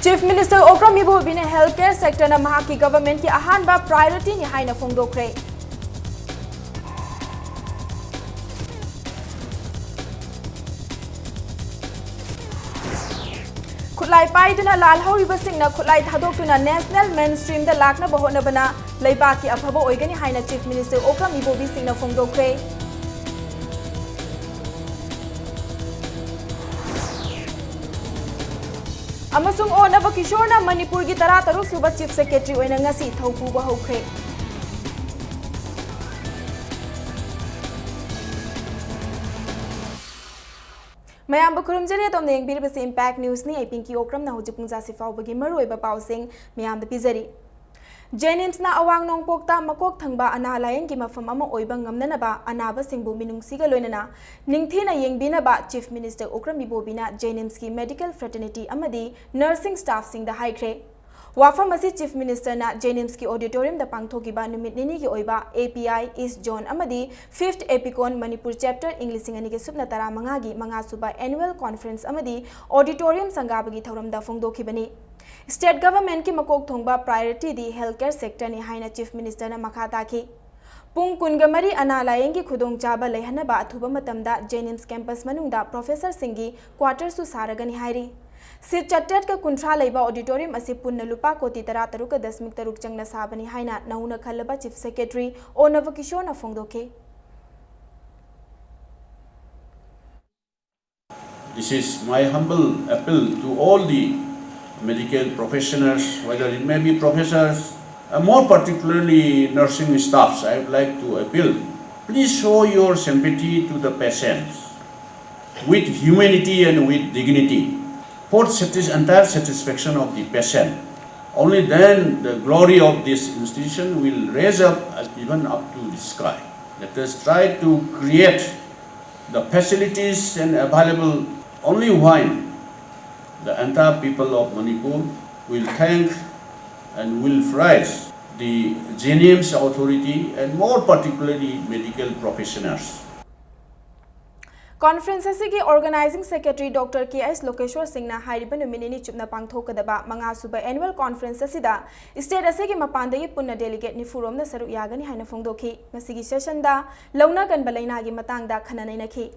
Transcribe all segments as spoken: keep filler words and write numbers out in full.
Chief Minister Okram Ibobiꯅ health care sectorꯅ ꯃꯍꯥꯛꯀꯤ governmentꯀꯤ ꯑꯍꯥꯟꯕ priorityꯅꯤ ꯍꯥꯏꯅ ꯐꯣꯡꯗꯣꯛꯈ꯭ꯔꯦ꯫ ꯈꯨꯠꯂꯥꯏ ꯄꯥꯏꯗꯨꯅ ꯂꯥꯜꯍꯧꯔꯤꯕꯁꯤꯡꯅ ꯈꯨꯠꯂꯥꯏ ꯊꯥꯗꯣꯛꯇꯨꯅ national mainstreamꯗ ꯂꯥꯛꯅꯕ ꯍꯣꯠꯅꯕꯅ ꯂꯩꯕꯥꯛꯀꯤ ꯑꯐꯕ ꯑꯣꯏꯒꯅꯤ ꯍꯥꯏꯅ Chief Minister Okram Ibobiꯁꯤꯡꯅ ꯐꯣꯡꯗꯣꯛꯈ꯭ꯔꯦ꯫ ꯑꯃꯁꯨꯡ ꯑꯣ ꯅꯕꯀꯤꯁꯣꯔꯅ ꯃꯅꯤꯄꯨꯔꯒꯤ ꯇꯔꯥꯇꯔꯨꯛ ꯁꯨꯕ Chief Secretary ꯑꯣꯏꯅ ꯉꯁꯤ ꯊꯧ ꯄꯨꯕ ꯍꯧꯈ꯭ꯔꯦ꯫ ꯃꯌꯥꯝꯕꯨ ꯈꯨꯔꯨꯝꯖꯔꯤ, ꯑꯗꯣꯝꯅ ꯌꯦꯡꯕꯤꯔꯤꯕꯁꯤ Impact Newsꯅꯤ꯫ ꯑꯩ ꯄꯤꯡꯀꯤ ꯑꯣꯀ꯭ꯔꯝꯅ ꯍꯧꯖꯤꯛ ꯄꯨꯡ ꯖꯥꯁꯤ ꯐꯥꯎꯕꯒꯤ ꯃꯔꯨꯑꯣꯏꯕ ꯄꯥꯎꯁꯤꯡ ꯃꯌꯥꯝꯗ ꯄꯤꯖꯔꯤ꯫ JNIMSꯅ ꯑꯋꯥꯡ ꯅꯣꯡꯄꯣꯛꯇ ꯃꯀꯣꯛ ꯊꯪꯕ ꯑꯅꯥ ꯂꯥꯌꯦꯡꯒꯤ ꯃꯐꯝ ꯑꯃ ꯑꯣꯏꯕ ꯉꯝꯅꯅꯕ ꯑꯅꯥꯕꯁꯤꯡꯕꯨ ꯃꯤꯅꯨꯡꯁꯤꯒ ꯂꯣꯏꯅꯅ ꯅꯤꯡꯊꯤꯅ ꯌꯦꯡꯕꯤꯅꯕ Chief Minister ꯎꯀ꯭ꯔꯝ ꯏꯕꯣꯕꯤꯅ JNIMSꯀꯤ medical fraternity ꯑꯃꯗꯤ nursing staffꯁꯤꯡꯗ ꯍꯥꯏꯈ꯭ꯔꯦ꯫ ꯋꯥꯐꯝ ꯑꯁꯤ Chief Ministerꯅ JNIMSꯀꯤ auditoriumꯗ ꯄꯥꯡꯊꯣꯛꯈꯤꯕ ꯅꯨꯃꯤꯠ ꯅꯤꯅꯤꯒꯤ ꯑꯣꯏꯕ API East Zone ꯑꯃꯗꯤ Fifth APCON Manipur Chapter ꯏꯪ ꯂꯤꯁꯤꯡ ꯑꯅꯤꯒ ꯁꯨꯞꯅ ꯇꯔꯥꯃꯉꯥꯒꯤ ꯃꯉꯥꯁꯨꯕ annual conference ꯑꯃꯗꯤ auditorium ꯁꯪꯒꯥꯕꯒꯤ ꯊꯧꯔꯝꯗ ꯐꯣꯡꯗꯣꯛꯈꯤꯕꯅꯤ꯫ State governmentꯀꯤ ꯃꯀꯣꯛ ꯊꯣꯡꯕ priorityꯗꯤ health care sectorꯅꯤ ꯍꯥꯏꯅ Chief Ministerꯅ ꯃꯈꯥ ꯇꯥꯈꯤ꯫ ꯄꯨꯡ ꯀꯨꯟꯒ ꯃꯔꯤ ꯑꯅꯥ ꯂꯥꯌꯦꯡꯒꯤ ꯈꯨꯗꯣꯡꯆꯥꯕ ꯂꯩꯍꯟꯅꯕ ꯑꯊꯨꯕ ꯃꯇꯝꯗ JNIMS campus ꯃꯅꯨꯡꯗ professorꯁꯤꯡꯒꯤ quarterꯁꯨ ꯁꯥꯔꯒꯅꯤ ꯍꯥꯏꯔꯤ꯫ Seat ꯆꯥꯇ꯭ꯔꯦꯠꯀ ꯀꯨꯟꯊ꯭ꯔꯥ ꯂꯩꯕ auditorium ꯑꯁꯤ ꯄꯨꯟꯅ ꯂꯨꯄꯥ ꯀꯣꯇꯤ ꯇꯔꯥꯇꯔꯨꯛꯀ ꯗꯁꯃꯤꯛ ꯇꯔꯨꯛ ꯆꯪꯅ ꯁꯥꯕꯅꯤ ꯍꯥꯏꯅ ꯅꯧꯅ ꯈꯜꯂꯕ Chief Secretary ꯑꯣ ꯅꯕꯀꯤꯁꯣꯔꯅ ꯐꯣꯡꯗꯣꯛꯈꯤ꯫ This is my humble appeal to all the medical professionals, whether it may be professors, uh, more particularly nursing staffs. I would like to appeal, please show your sympathy to the patients with humanity and with dignity for satis-, entire satisfaction of the patient. Only then the glory of this institution will raise up, uh, even up to the sky. Let us try to create the facilities and available only when the entire people of Manipur will thank and will praise the JNIMS authority and more particularly medical professionals. Conference ꯑꯁꯤꯒꯤ Organizing Secretary Doctor K S Lokeshwar Singhꯅ ꯍꯥꯏꯔꯤꯕ ꯅꯨꯃꯤꯠ ꯅꯤꯅꯤ ꯆꯨꯞꯅ ꯄꯥꯡꯊꯣꯛꯀꯗꯕ ꯃꯉꯥ ꯁꯨꯕ Annual Conference ꯑꯁꯤꯗ state ꯑꯁꯤꯒꯤ ꯃꯄꯥꯟꯗꯒꯤ ꯄꯨꯟꯅ delegate ꯅꯤꯐꯨ ꯔꯣꯝꯅ ꯁꯔꯨꯛ ꯌꯥꯒꯅꯤ ꯍꯥꯏꯅ ꯐꯣꯡꯗꯣꯛꯈꯤ꯫ ꯃꯁꯤꯒꯤ sessionꯗ ꯂꯧꯅ ꯀꯟꯕ ꯂꯩꯅꯥꯒꯤ ꯃꯇꯥꯡꯗ ꯈꯟꯅ ꯅꯩꯅꯈꯤ꯫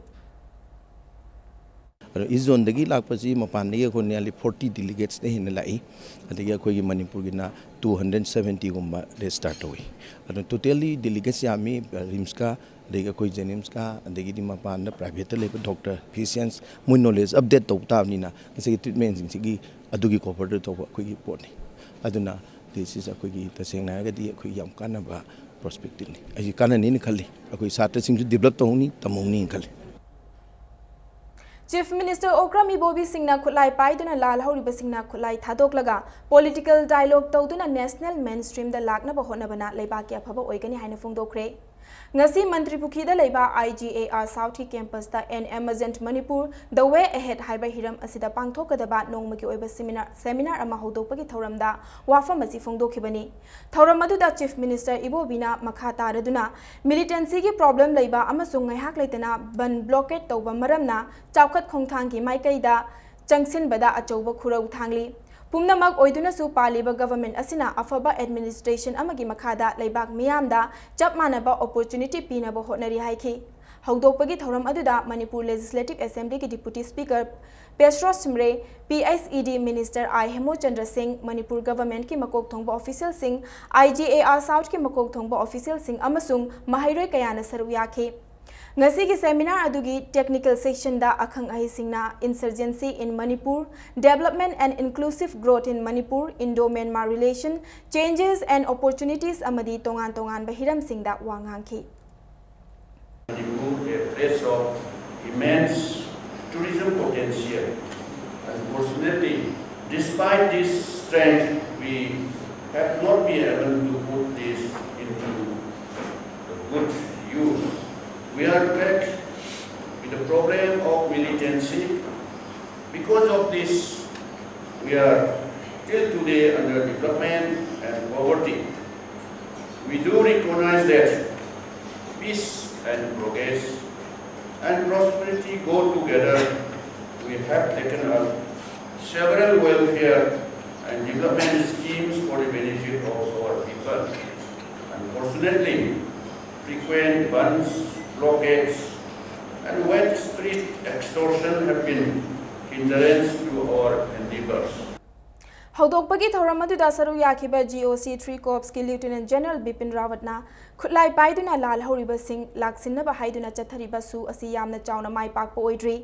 ꯑꯗꯣ East Zoneꯗꯒꯤ ꯂꯥꯛꯄꯁꯤ ꯃꯄꯥꯟꯗꯒꯤ ꯑꯩꯈꯣꯏ nearly forty delegatesꯅ ꯍꯦꯟꯅ ꯂꯥꯛꯏ꯫ ꯑꯗꯒꯤ ꯑꯩꯈꯣꯏꯒꯤ ꯃꯅꯤꯄꯨꯔꯒꯤꯅ two hundred seventyꯒꯨꯝꯕ register ꯇꯧꯏ꯫ ꯑꯗꯣ totally delegates ꯌꯥꯝꯃꯤ꯫ RIMSꯀ, ꯑꯗꯒꯤ ꯑꯩꯈꯣꯏ JNIMSꯀ, ꯑꯗꯒꯤꯗꯤ ꯃꯄꯥꯟꯗ privateꯇ ꯂꯩꯕ doctor, physicians, ꯃꯣꯏ knowledge update ꯇꯧꯕ ꯇꯥꯕꯅꯤꯅ ꯉꯁꯤꯒꯤ treatmentꯁꯤꯡꯁꯤꯒꯤ ꯑꯗꯨꯒꯤ coverꯗ ꯇꯧꯕ ꯑꯩꯈꯣꯏꯒꯤ ꯄꯣꯠꯅꯤ꯫ ꯑꯗꯨꯅ this is ꯑꯩꯈꯣꯏꯒꯤ ꯇꯁꯦꯡꯅ ꯍꯥꯏꯔꯒꯗꯤ ꯑꯩꯈꯣꯏ ꯌꯥꯝ ꯀꯥꯟꯅꯕ prospectꯅꯤ꯫ ꯑꯩꯁꯤ ꯀꯥꯟꯅꯅꯤꯅ ꯈꯜꯂꯤ꯫ ꯑꯩꯈꯣꯏ ꯁꯥꯇ꯭ꯔꯁꯤꯡꯁꯨ develop ꯇꯧꯍꯧꯅꯤ, ꯇꯝꯍꯧꯅꯤꯅ ꯈꯜꯂꯤ꯫ Chief Minister Okram Ibobi Singhꯅ ꯈꯨꯠꯂꯥꯏ ꯄꯥꯏꯗꯨꯅ ꯂꯥꯜꯍꯧꯔꯤꯕꯁꯤꯡꯅ ꯈꯨꯠꯂꯥꯏ ꯊꯥꯗꯣꯛꯂꯒ political dialogue ꯇꯧꯗꯨꯅ national mainstreamꯗ ꯂꯥꯛꯅꯕ ꯍꯣꯠꯅꯕꯅ ꯂꯩꯕꯥꯛꯀꯤ ꯑꯐꯕ ꯑꯣꯏꯒꯅꯤ ꯍꯥꯏꯅ ꯐꯣꯡꯗꯣꯛꯈ꯭ꯔꯦ꯫ ꯉꯁꯤ ꯃꯟꯇ꯭ꯔꯤ ꯄꯨꯈ꯭ꯔꯤꯗ ꯂꯩꯕ IGAR Southꯀꯤ campusꯇ An Emergent Manipur, The Way Ahead ꯍꯥꯏꯕ ꯍꯤꯔꯝ ꯑꯁꯤꯗ ꯄꯥꯡꯊꯣꯛꯀꯗꯕ ꯅꯣꯡꯃꯒꯤ ꯑꯣꯏꯕ seminar, seminar ꯑꯃ ꯍꯧꯗꯣꯛꯄꯒꯤ ꯊꯧꯔꯝꯗ ꯋꯥꯐꯝ ꯑꯁꯤ ꯐꯣꯡꯗꯣꯛꯈꯤꯕꯅꯤ꯫ ꯊꯧꯔꯝ ꯑꯗꯨꯗ Chief Minister ꯏꯕꯣꯕꯤꯅ ꯃꯈꯥ ꯇꯥꯔꯗꯨꯅ militancyꯒꯤ problem ꯂꯩꯕ ꯑꯃꯁꯨꯡ ꯉꯥꯏꯍꯥꯛ ꯂꯩꯇꯅ ꯕꯟ blockade ꯇꯧꯕ ꯃꯔꯝꯅ ꯆꯥꯎꯈꯠ ꯈꯣꯡꯊꯥꯡꯒꯤ ꯃꯥꯏꯀꯩꯗ ꯆꯪꯁꯤꯟꯕꯗ ꯑꯆꯧꯕ ꯈꯨꯔꯧ ꯊꯥꯡꯂꯤ꯫ ꯄꯨꯝꯅꯃꯛ ꯑꯣꯏꯗꯨꯅꯁꯨ ꯄꯥꯜꯂꯤꯕ government ꯑꯁꯤꯅ ꯑꯐꯕ administration ꯑꯃꯒꯤ ꯃꯈꯥꯗ ꯂꯩꯕꯥꯛ ꯃꯤꯌꯥꯝꯗ ꯆꯞ ꯃꯥꯟꯅꯕ opportunity ꯄꯤꯅꯕ ꯍꯣꯠꯅꯔꯤ ꯍꯥꯏꯈꯤ꯫ ꯍꯧꯗꯣꯛꯄꯒꯤ ꯊꯧꯔꯝ ꯑꯗꯨꯗ Manipur Legislative Assemblyꯒꯤ Deputy Speaker ꯄꯦꯁ꯭ꯔꯣ ꯁꯤꯝꯔꯦ, PHED Minister I ꯍꯦꯃꯨꯆꯟꯗ꯭ꯔ ꯁꯤꯡ, ꯃꯅꯤꯄꯨꯔ governmentꯀꯤ ꯃꯀꯣꯛ ꯊꯣꯡꯕ officialꯁꯤꯡ, IGAR Southꯀꯤ ꯃꯀꯣꯛ ꯊꯣꯡꯕ officialꯁꯤꯡ ꯑꯃꯁꯨꯡ ꯃꯍꯩꯔꯣꯏ ꯀꯌꯥꯅ ꯁꯔꯨꯛ ꯌꯥꯈꯤ꯫ ꯉꯁꯤꯒꯤ seminar ꯑꯗꯨꯒꯤ technical sectionꯗ ꯑꯈꯪ ꯑꯍꯩꯁꯤꯡꯅ Insurgency in Manipur, Development and Inclusive Growth in Manipur, Indo-Myanmar Relation, Changes and Opportunities ꯑꯃꯗꯤ ꯇꯣꯉꯥꯟ ꯇꯣꯉꯥꯟꯕ ꯍꯤꯔꯝꯁꯤꯡꯗ ꯋꯥ ꯉꯥꯡꯈꯤ꯫ Manipur, a place of immense tourism potential. Unfortunately, despite this strength, we have not been able to put this into good use. We are plagued with the problem of militancy. Because of this, we are till today under development and poverty. We do recognize that peace and progress and prosperity go together, we have taken up several welfare and development schemes for the benefit of our people. Unfortunately, frequent bandhs, blockades, and widespread extortion have been hindrance to our endeavors. ꯍꯧꯗꯣꯛꯄꯒꯤ ꯊꯧꯔꯝ ꯑꯗꯨꯗ ꯁꯔꯨꯛ ꯌꯥꯈꯤꯕ G O C three ꯀꯣꯔꯞꯁꯀꯤ ꯂꯤꯌꯨꯇꯤꯅꯦꯟ general Bipin ꯔꯥꯋꯠꯅ ꯈꯨꯠꯂꯥꯏ ꯄꯥꯏꯗꯨꯅ ꯂꯥꯜꯍꯧꯔꯤꯕꯁꯤꯡ ꯂꯥꯛꯁꯤꯟꯅꯕ ꯍꯥꯏꯗꯨꯅ ꯆꯠꯊꯔꯤꯕ ꯁꯨ ꯑꯁꯤ ꯌꯥꯝꯅ ꯆꯥꯎꯅ ꯃꯥꯏ ꯄꯥꯛꯄ ꯑꯣꯏꯗ꯭ꯔꯤ꯫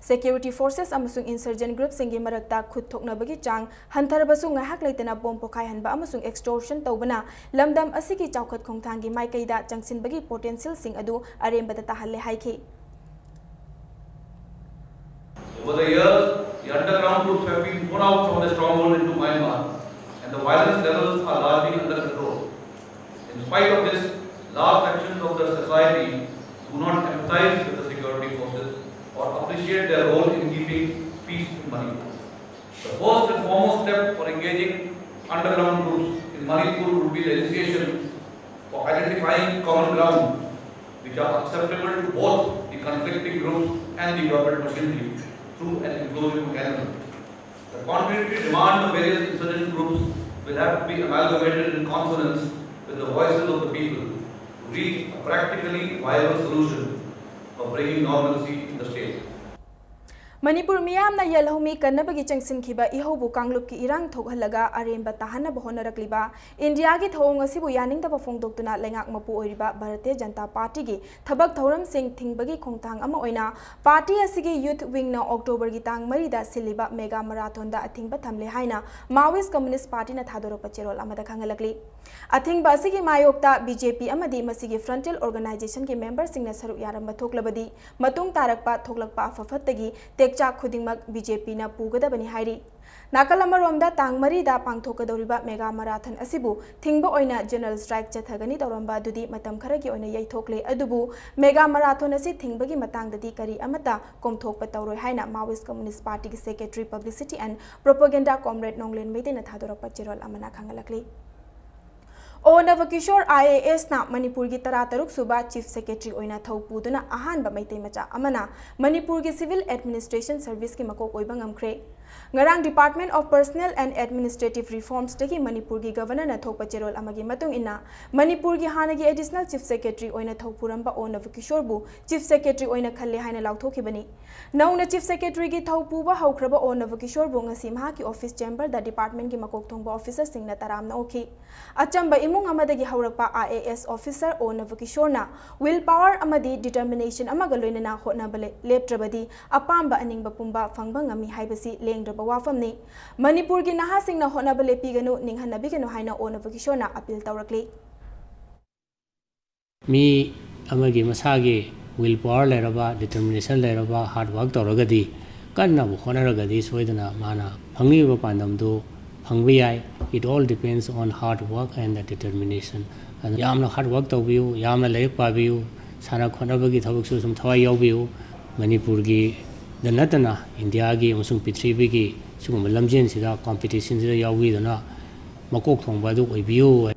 ꯁꯦꯀ꯭ꯌꯨꯔꯤꯇꯤ ꯐꯣꯔꯁꯦꯁ ꯑꯃꯁꯨꯡ ꯏꯟꯁꯔꯖꯦꯟ ꯒ꯭ꯔꯨꯞꯁꯤꯡꯒꯤ ꯃꯔꯛꯇ ꯈꯨꯠ ꯊꯣꯛꯅꯕꯒꯤ ꯆꯥꯡ ꯍꯟꯊꯔꯕꯁꯨ ꯉꯥꯏꯍꯥꯛ ꯂꯩꯇꯅ ꯕꯣꯝ ꯄꯣꯈꯥꯏꯍꯟꯕ ꯑꯃꯁꯨꯡ ꯑꯦꯛꯁꯇꯣꯔꯁꯟ ꯇꯧꯕꯅ ꯂꯝꯗꯝ ꯑꯁꯤꯒꯤ ꯆꯥꯎꯈꯠ ꯈꯣꯡꯊꯥꯡꯒꯤ ꯃꯥꯏꯀꯩꯗ ꯆꯪꯁꯤꯟꯕꯒꯤ ꯄꯣꯇꯦꯟꯁꯤꯌꯦꯜꯁꯤꯡ ꯑꯗꯨ ꯑꯔꯦꯝꯕꯗ ꯇꯥꯍꯜꯂꯦ ꯍꯥꯏꯈꯤ꯫ Over the years, the underground groups have been thrown out from the stronghold into Myanmar, and the violence levels are largely under control. In spite of this, large sections of the society do not empathize with the security forces or appreciate their role in keeping peace in Manipur. The first and foremost step for engaging underground groups in Manipur would be the initiation for identifying common ground which are acceptable to both the conflicting groups and the government machinery through an inclusive mechanism. The contradictory demand of various insurgent groups will have to be amalgamated in consonance with the voices of the people to reach a practically viable solution of bringing normalcy in the state. Manipur ꯃꯤꯌꯥꯝꯅ ꯌꯦꯜꯍꯧꯃꯤ ꯀꯟꯅꯕꯒꯤ ꯆꯪꯁꯤꯟꯈꯤꯕ ꯏꯍꯧꯕꯨ ꯀꯥꯡꯂꯨꯞꯀꯤ ꯏꯔꯥꯡ ꯊꯣꯛꯍꯜꯂꯒ ꯑꯔꯦꯝꯕ ꯇꯥꯍꯟꯅꯕ ꯍꯣꯠꯅꯔꯛꯂꯤꯕ ꯏꯟꯗꯤꯌꯥꯒꯤ ꯊꯧꯑꯣꯡ ꯑꯁꯤꯕꯨ ꯌꯥꯅꯤꯡꯗꯕ ꯐꯣꯡꯗꯣꯛꯇꯨꯅ ꯂꯩꯉꯥꯛ ꯃꯄꯨ ꯑꯣꯏꯔꯤꯕ ꯚꯥꯔꯇꯤꯌ ꯖꯅꯇꯥ ꯄꯥꯔꯇꯤꯒꯤ ꯊꯕꯛ ꯊꯧꯔꯝꯁꯤꯡ ꯊꯤꯡꯕꯒꯤ ꯈꯣꯡꯊꯥꯡ ꯑꯃ ꯑꯣꯏꯅ ꯄꯥꯔꯇꯤ ꯑꯁꯤꯒꯤ ꯌꯨꯊ ꯋꯤꯡꯅ ꯑꯣꯛꯇꯣꯕꯔꯒꯤ ꯇꯥꯡ ꯃꯔꯤꯗ ꯁꯤꯜꯂꯤꯕ ꯃꯦꯒꯥ ꯃꯔꯥꯊꯣꯟꯗ ꯑꯊꯤꯡꯕ ꯊꯝꯂꯦ ꯍꯥꯏꯅ ꯃꯥꯋꯤꯁ ꯀꯝꯃꯨꯅꯤꯁ ꯄꯥꯔꯇꯤꯅ ꯊꯥꯗꯣꯔꯛꯄ ꯆꯦꯔꯣꯜ ꯑꯃꯗ ꯈꯪꯍꯜꯂꯛꯂꯤ꯫ ꯑꯊꯤꯡꯕ ꯑꯁꯤꯒꯤ ꯃꯥꯌꯣꯛꯇ ꯕꯤ ꯖꯦ ꯄꯤ ꯑꯃꯗꯤ ꯃꯁꯤꯒꯤ ꯐ꯭ꯔꯟꯇꯦꯜ ꯑꯣꯔꯒꯅꯥꯏꯖꯦꯁꯟꯒꯤ ꯃꯦꯝꯕꯔꯁꯤꯡꯅ ꯁꯔꯨꯛ ꯌꯥꯔꯝꯕ ꯊꯣꯛꯂꯕꯗꯤ ꯃꯇꯨꯡ ꯇꯥꯔꯛꯄ ꯊꯣꯛꯂꯛꯄ ꯑꯐ ꯐꯠꯇꯒꯤ ꯇꯦꯛꯆꯥꯛ ꯈꯨꯗꯤꯡꯃꯛ ꯕꯤ ꯖꯦ ꯄꯤꯅ ꯄꯨꯒꯗꯕꯅꯤ ꯍꯥꯏꯔꯤ꯫ ꯅꯥꯀꯜ ꯑꯃꯔꯣꯝꯗ ꯇꯥꯡ ꯃꯔꯤꯗ ꯄꯥꯡꯊꯣꯛꯀꯗꯧꯔꯤꯕ ꯃꯦꯒꯥ ꯃꯔꯥꯊꯟ ꯑꯁꯤꯕꯨ ꯊꯤꯡꯕ ꯑꯣꯏꯅ ꯖꯦꯅꯔꯦꯜ ꯁ꯭ꯇ꯭ꯔꯥꯏꯛ ꯆꯠꯊꯒꯅꯤ ꯇꯧꯔꯝꯕ ꯑꯗꯨꯗꯤ ꯃꯇꯝ ꯈꯔꯒꯤ ꯑꯣꯏꯅ ꯌꯩꯊꯣꯛꯂꯦ꯫ ꯑꯗꯨꯕꯨ ꯃꯦꯒꯥ ꯃꯔꯥꯊꯣꯟ ꯑꯁꯤ ꯊꯤꯡꯕꯒꯤ ꯃꯇꯥꯡꯗꯗꯤ ꯀꯔꯤ ꯑꯃꯠꯇ ꯀꯣꯝꯊꯣꯛꯄ ꯇꯧꯔꯣꯏ ꯍꯥꯏꯅ ꯃꯥꯋꯤꯁ ꯀꯝꯃꯨꯅꯤꯁ ꯄꯥꯔꯇꯤꯒꯤ ꯁꯦꯀ꯭ꯔꯦꯇꯔꯤ ꯄꯕ꯭ꯂꯤꯁꯤꯇꯤ ꯑꯦꯟ ꯄ꯭ꯔꯣꯄꯣꯒꯦꯟꯗꯥ ꯀꯣꯝꯔꯦꯗ ꯅꯣꯡꯂꯦꯟ ꯃꯩꯇꯩꯅ ꯊꯥꯗꯣꯔꯛꯄ ꯆꯦꯔꯣꯜ ꯑꯃꯅ ꯈꯪꯍꯜꯂꯛꯂꯤ꯫ ꯑꯣ ꯅꯕꯀꯤꯁꯣꯔ ꯑꯥꯏ ꯑꯦ ꯑꯦꯁꯅ ꯃꯅꯤꯄꯨꯔꯒꯤ ꯇꯔꯥꯇꯔꯨꯛ ꯁꯨꯕ ꯆꯤꯐ ꯁꯦꯀ꯭ꯔꯦꯇꯔꯤ ꯑꯣꯏꯅ ꯊꯧ ꯄꯨꯗꯨꯅ ꯑꯍꯥꯟꯕ ꯃꯩꯇꯩ ꯃꯆꯥ ꯑꯃꯅ ꯃꯅꯤꯄꯨꯔꯒꯤ ꯁꯤꯚꯤꯜ ꯑꯦꯗꯃꯤꯅꯤꯁꯇ꯭ꯔꯦꯁꯟ ꯁꯔꯚꯤꯁꯀꯤ ꯃꯀꯣꯛ ꯑꯣꯏꯕ ꯉꯝꯈ꯭ꯔꯦ꯫ ꯉꯔꯥꯡ Department of Personnel and Administrative Reformsꯗꯒꯤ ꯃꯅꯤꯄꯨꯔꯒꯤ ꯒꯕꯔꯅꯔꯅ ꯊꯣꯛꯄ ꯆꯦꯔꯣꯜ ꯑꯃꯒꯤ ꯃꯇꯨꯡ ꯏꯟꯅ, ꯃꯅꯤꯄꯨꯔꯒꯤ ꯍꯥꯟꯅꯒꯤ ꯑꯦꯗꯤꯁꯅꯦꯜ ꯆꯤꯐ ꯁꯦꯀ꯭ꯔꯦꯇꯔꯤ ꯑꯣꯏꯅ ꯊꯧ ꯄꯨꯔꯝꯕ ꯑꯣ ꯅꯕꯀꯤꯁꯣꯔꯕꯨ ꯆꯤꯐ ꯁꯦꯀ꯭ꯔꯦꯇꯔꯤ ꯑꯣꯏꯅ ꯈꯜꯂꯦ ꯍꯥꯏꯅ ꯂꯥꯎꯊꯣꯛꯈꯤꯕꯅꯤ꯫ ꯅꯧꯅ ꯆꯤꯐ ꯁꯦꯀ꯭ꯔꯦꯇꯔꯤꯒꯤ ꯊꯧ ꯄꯨꯕ ꯍꯧꯈ꯭ꯔꯕ ꯑꯣ ꯅꯕꯀꯤꯁꯣꯔꯕꯨ ꯉꯁꯤ ꯃꯍꯥꯛꯀꯤ ꯑꯣꯐꯤꯁ ꯆꯦꯝꯕꯔꯗ ꯗꯤꯄꯥꯔꯠꯃꯦꯟꯒꯤ ꯃꯀꯣꯛ ꯊꯣꯡꯕ ꯑꯣꯐꯤꯁꯔꯁꯤꯡꯅ ꯇꯔꯥꯝꯅ ꯑꯣꯛꯈꯤ꯫ ꯑꯆꯝꯕ ꯏꯃꯨꯡ ꯑꯃꯗꯒꯤ ꯍꯧꯔꯛꯄ ꯑꯥꯏ ꯑꯦ ꯑꯦꯁ ꯑꯣꯐꯤꯁꯔ ꯑꯣ ꯅꯕꯀꯤꯁꯣꯔꯅ ꯋꯤꯜ ꯄꯥꯋꯔ ꯑꯃꯗꯤ ꯗꯤꯇꯔꯃꯤꯅꯦꯁꯟ ꯑꯃꯒ ꯂꯣꯏꯅꯅ ꯍꯣꯠꯅꯕ ꯂꯦ-, ꯂꯦꯞꯇ꯭ꯔꯕꯗꯤ ꯑꯄꯥꯝꯕ ꯑꯅꯤꯡꯕ ꯄꯨꯝꯕ ꯐꯪꯕ ꯉꯝꯃꯤ ꯍꯥꯏꯕꯁꯤ ꯂꯦꯡꯗ꯭ꯔꯕ ꯋꯥꯐꯝꯅꯤ꯫ ꯃꯅꯤꯄꯨꯔꯒꯤ ꯅꯍꯥꯁꯤꯡꯅ ꯍꯣꯠꯅꯕ ꯂꯦꯞꯄꯤꯒꯅꯨ, ꯅꯤꯡꯍꯟꯅꯕꯤꯒꯅꯨ ꯍꯥꯏꯅ ꯑꯣ ꯅꯕꯀꯤꯁꯣꯔꯅ ꯑꯄꯤꯜ ꯇꯧꯔꯛꯂꯤ꯫ ꯃꯤ ꯑꯃꯒꯤ ꯃꯁꯥꯒꯤ ꯋꯤꯜ ꯄꯥꯋꯔ ꯂꯩꯔꯕ, ꯗꯤꯇꯔꯃꯤꯅꯦꯁꯟ ꯂꯩꯔꯕ, ꯍꯥꯔꯗ ꯋꯥꯔꯛ ꯇꯧꯔꯒꯗꯤ, ꯀꯟꯅꯕꯨ ꯍꯣꯠꯅꯔꯒꯗꯤ ꯁꯣꯏꯗꯅ ꯃꯥꯅ ꯐꯪꯅꯤꯡꯉꯤꯕ ꯄꯥꯟꯗꯝꯗꯨ ꯐꯪꯕ ꯌꯥꯏ꯫ It all depends on hard work and the determination. ꯑꯗꯨꯅ ꯌꯥꯝꯅ ꯍꯥꯔꯗ ꯋꯥꯔꯛ ꯇꯧꯕꯤꯌꯨ, ꯌꯥꯝꯅ ꯂꯥꯏꯔꯤꯛ ꯄꯥꯕꯤꯌꯨ, ꯁꯥꯟꯅ ꯈꯣꯠꯅꯕꯒꯤ ꯊꯕꯛꯁꯨ ꯁꯨꯝ ꯊꯋꯥꯏ ꯌꯥꯎꯕꯤꯌꯨ꯫ ꯃꯅꯤꯄꯨꯔꯒꯤꯗ ꯅꯠꯇꯅ ꯏꯟꯗꯤꯌꯥꯒꯤ ꯑꯃꯁꯨꯡ ꯄ꯭ꯔꯤꯊꯤꯕꯤꯒꯤ ꯁꯤꯒꯨꯝꯕ ꯂꯝꯖꯦꯟꯁꯤꯗ, ꯀꯣꯝꯄꯤꯇꯤꯁꯟꯁꯤꯗ ꯌꯥꯎꯕꯤꯗꯨꯅ ꯃꯀꯣꯛ ꯊꯣꯡꯕ ꯑꯗꯨ ꯑꯣꯏꯕꯤꯌꯨ꯫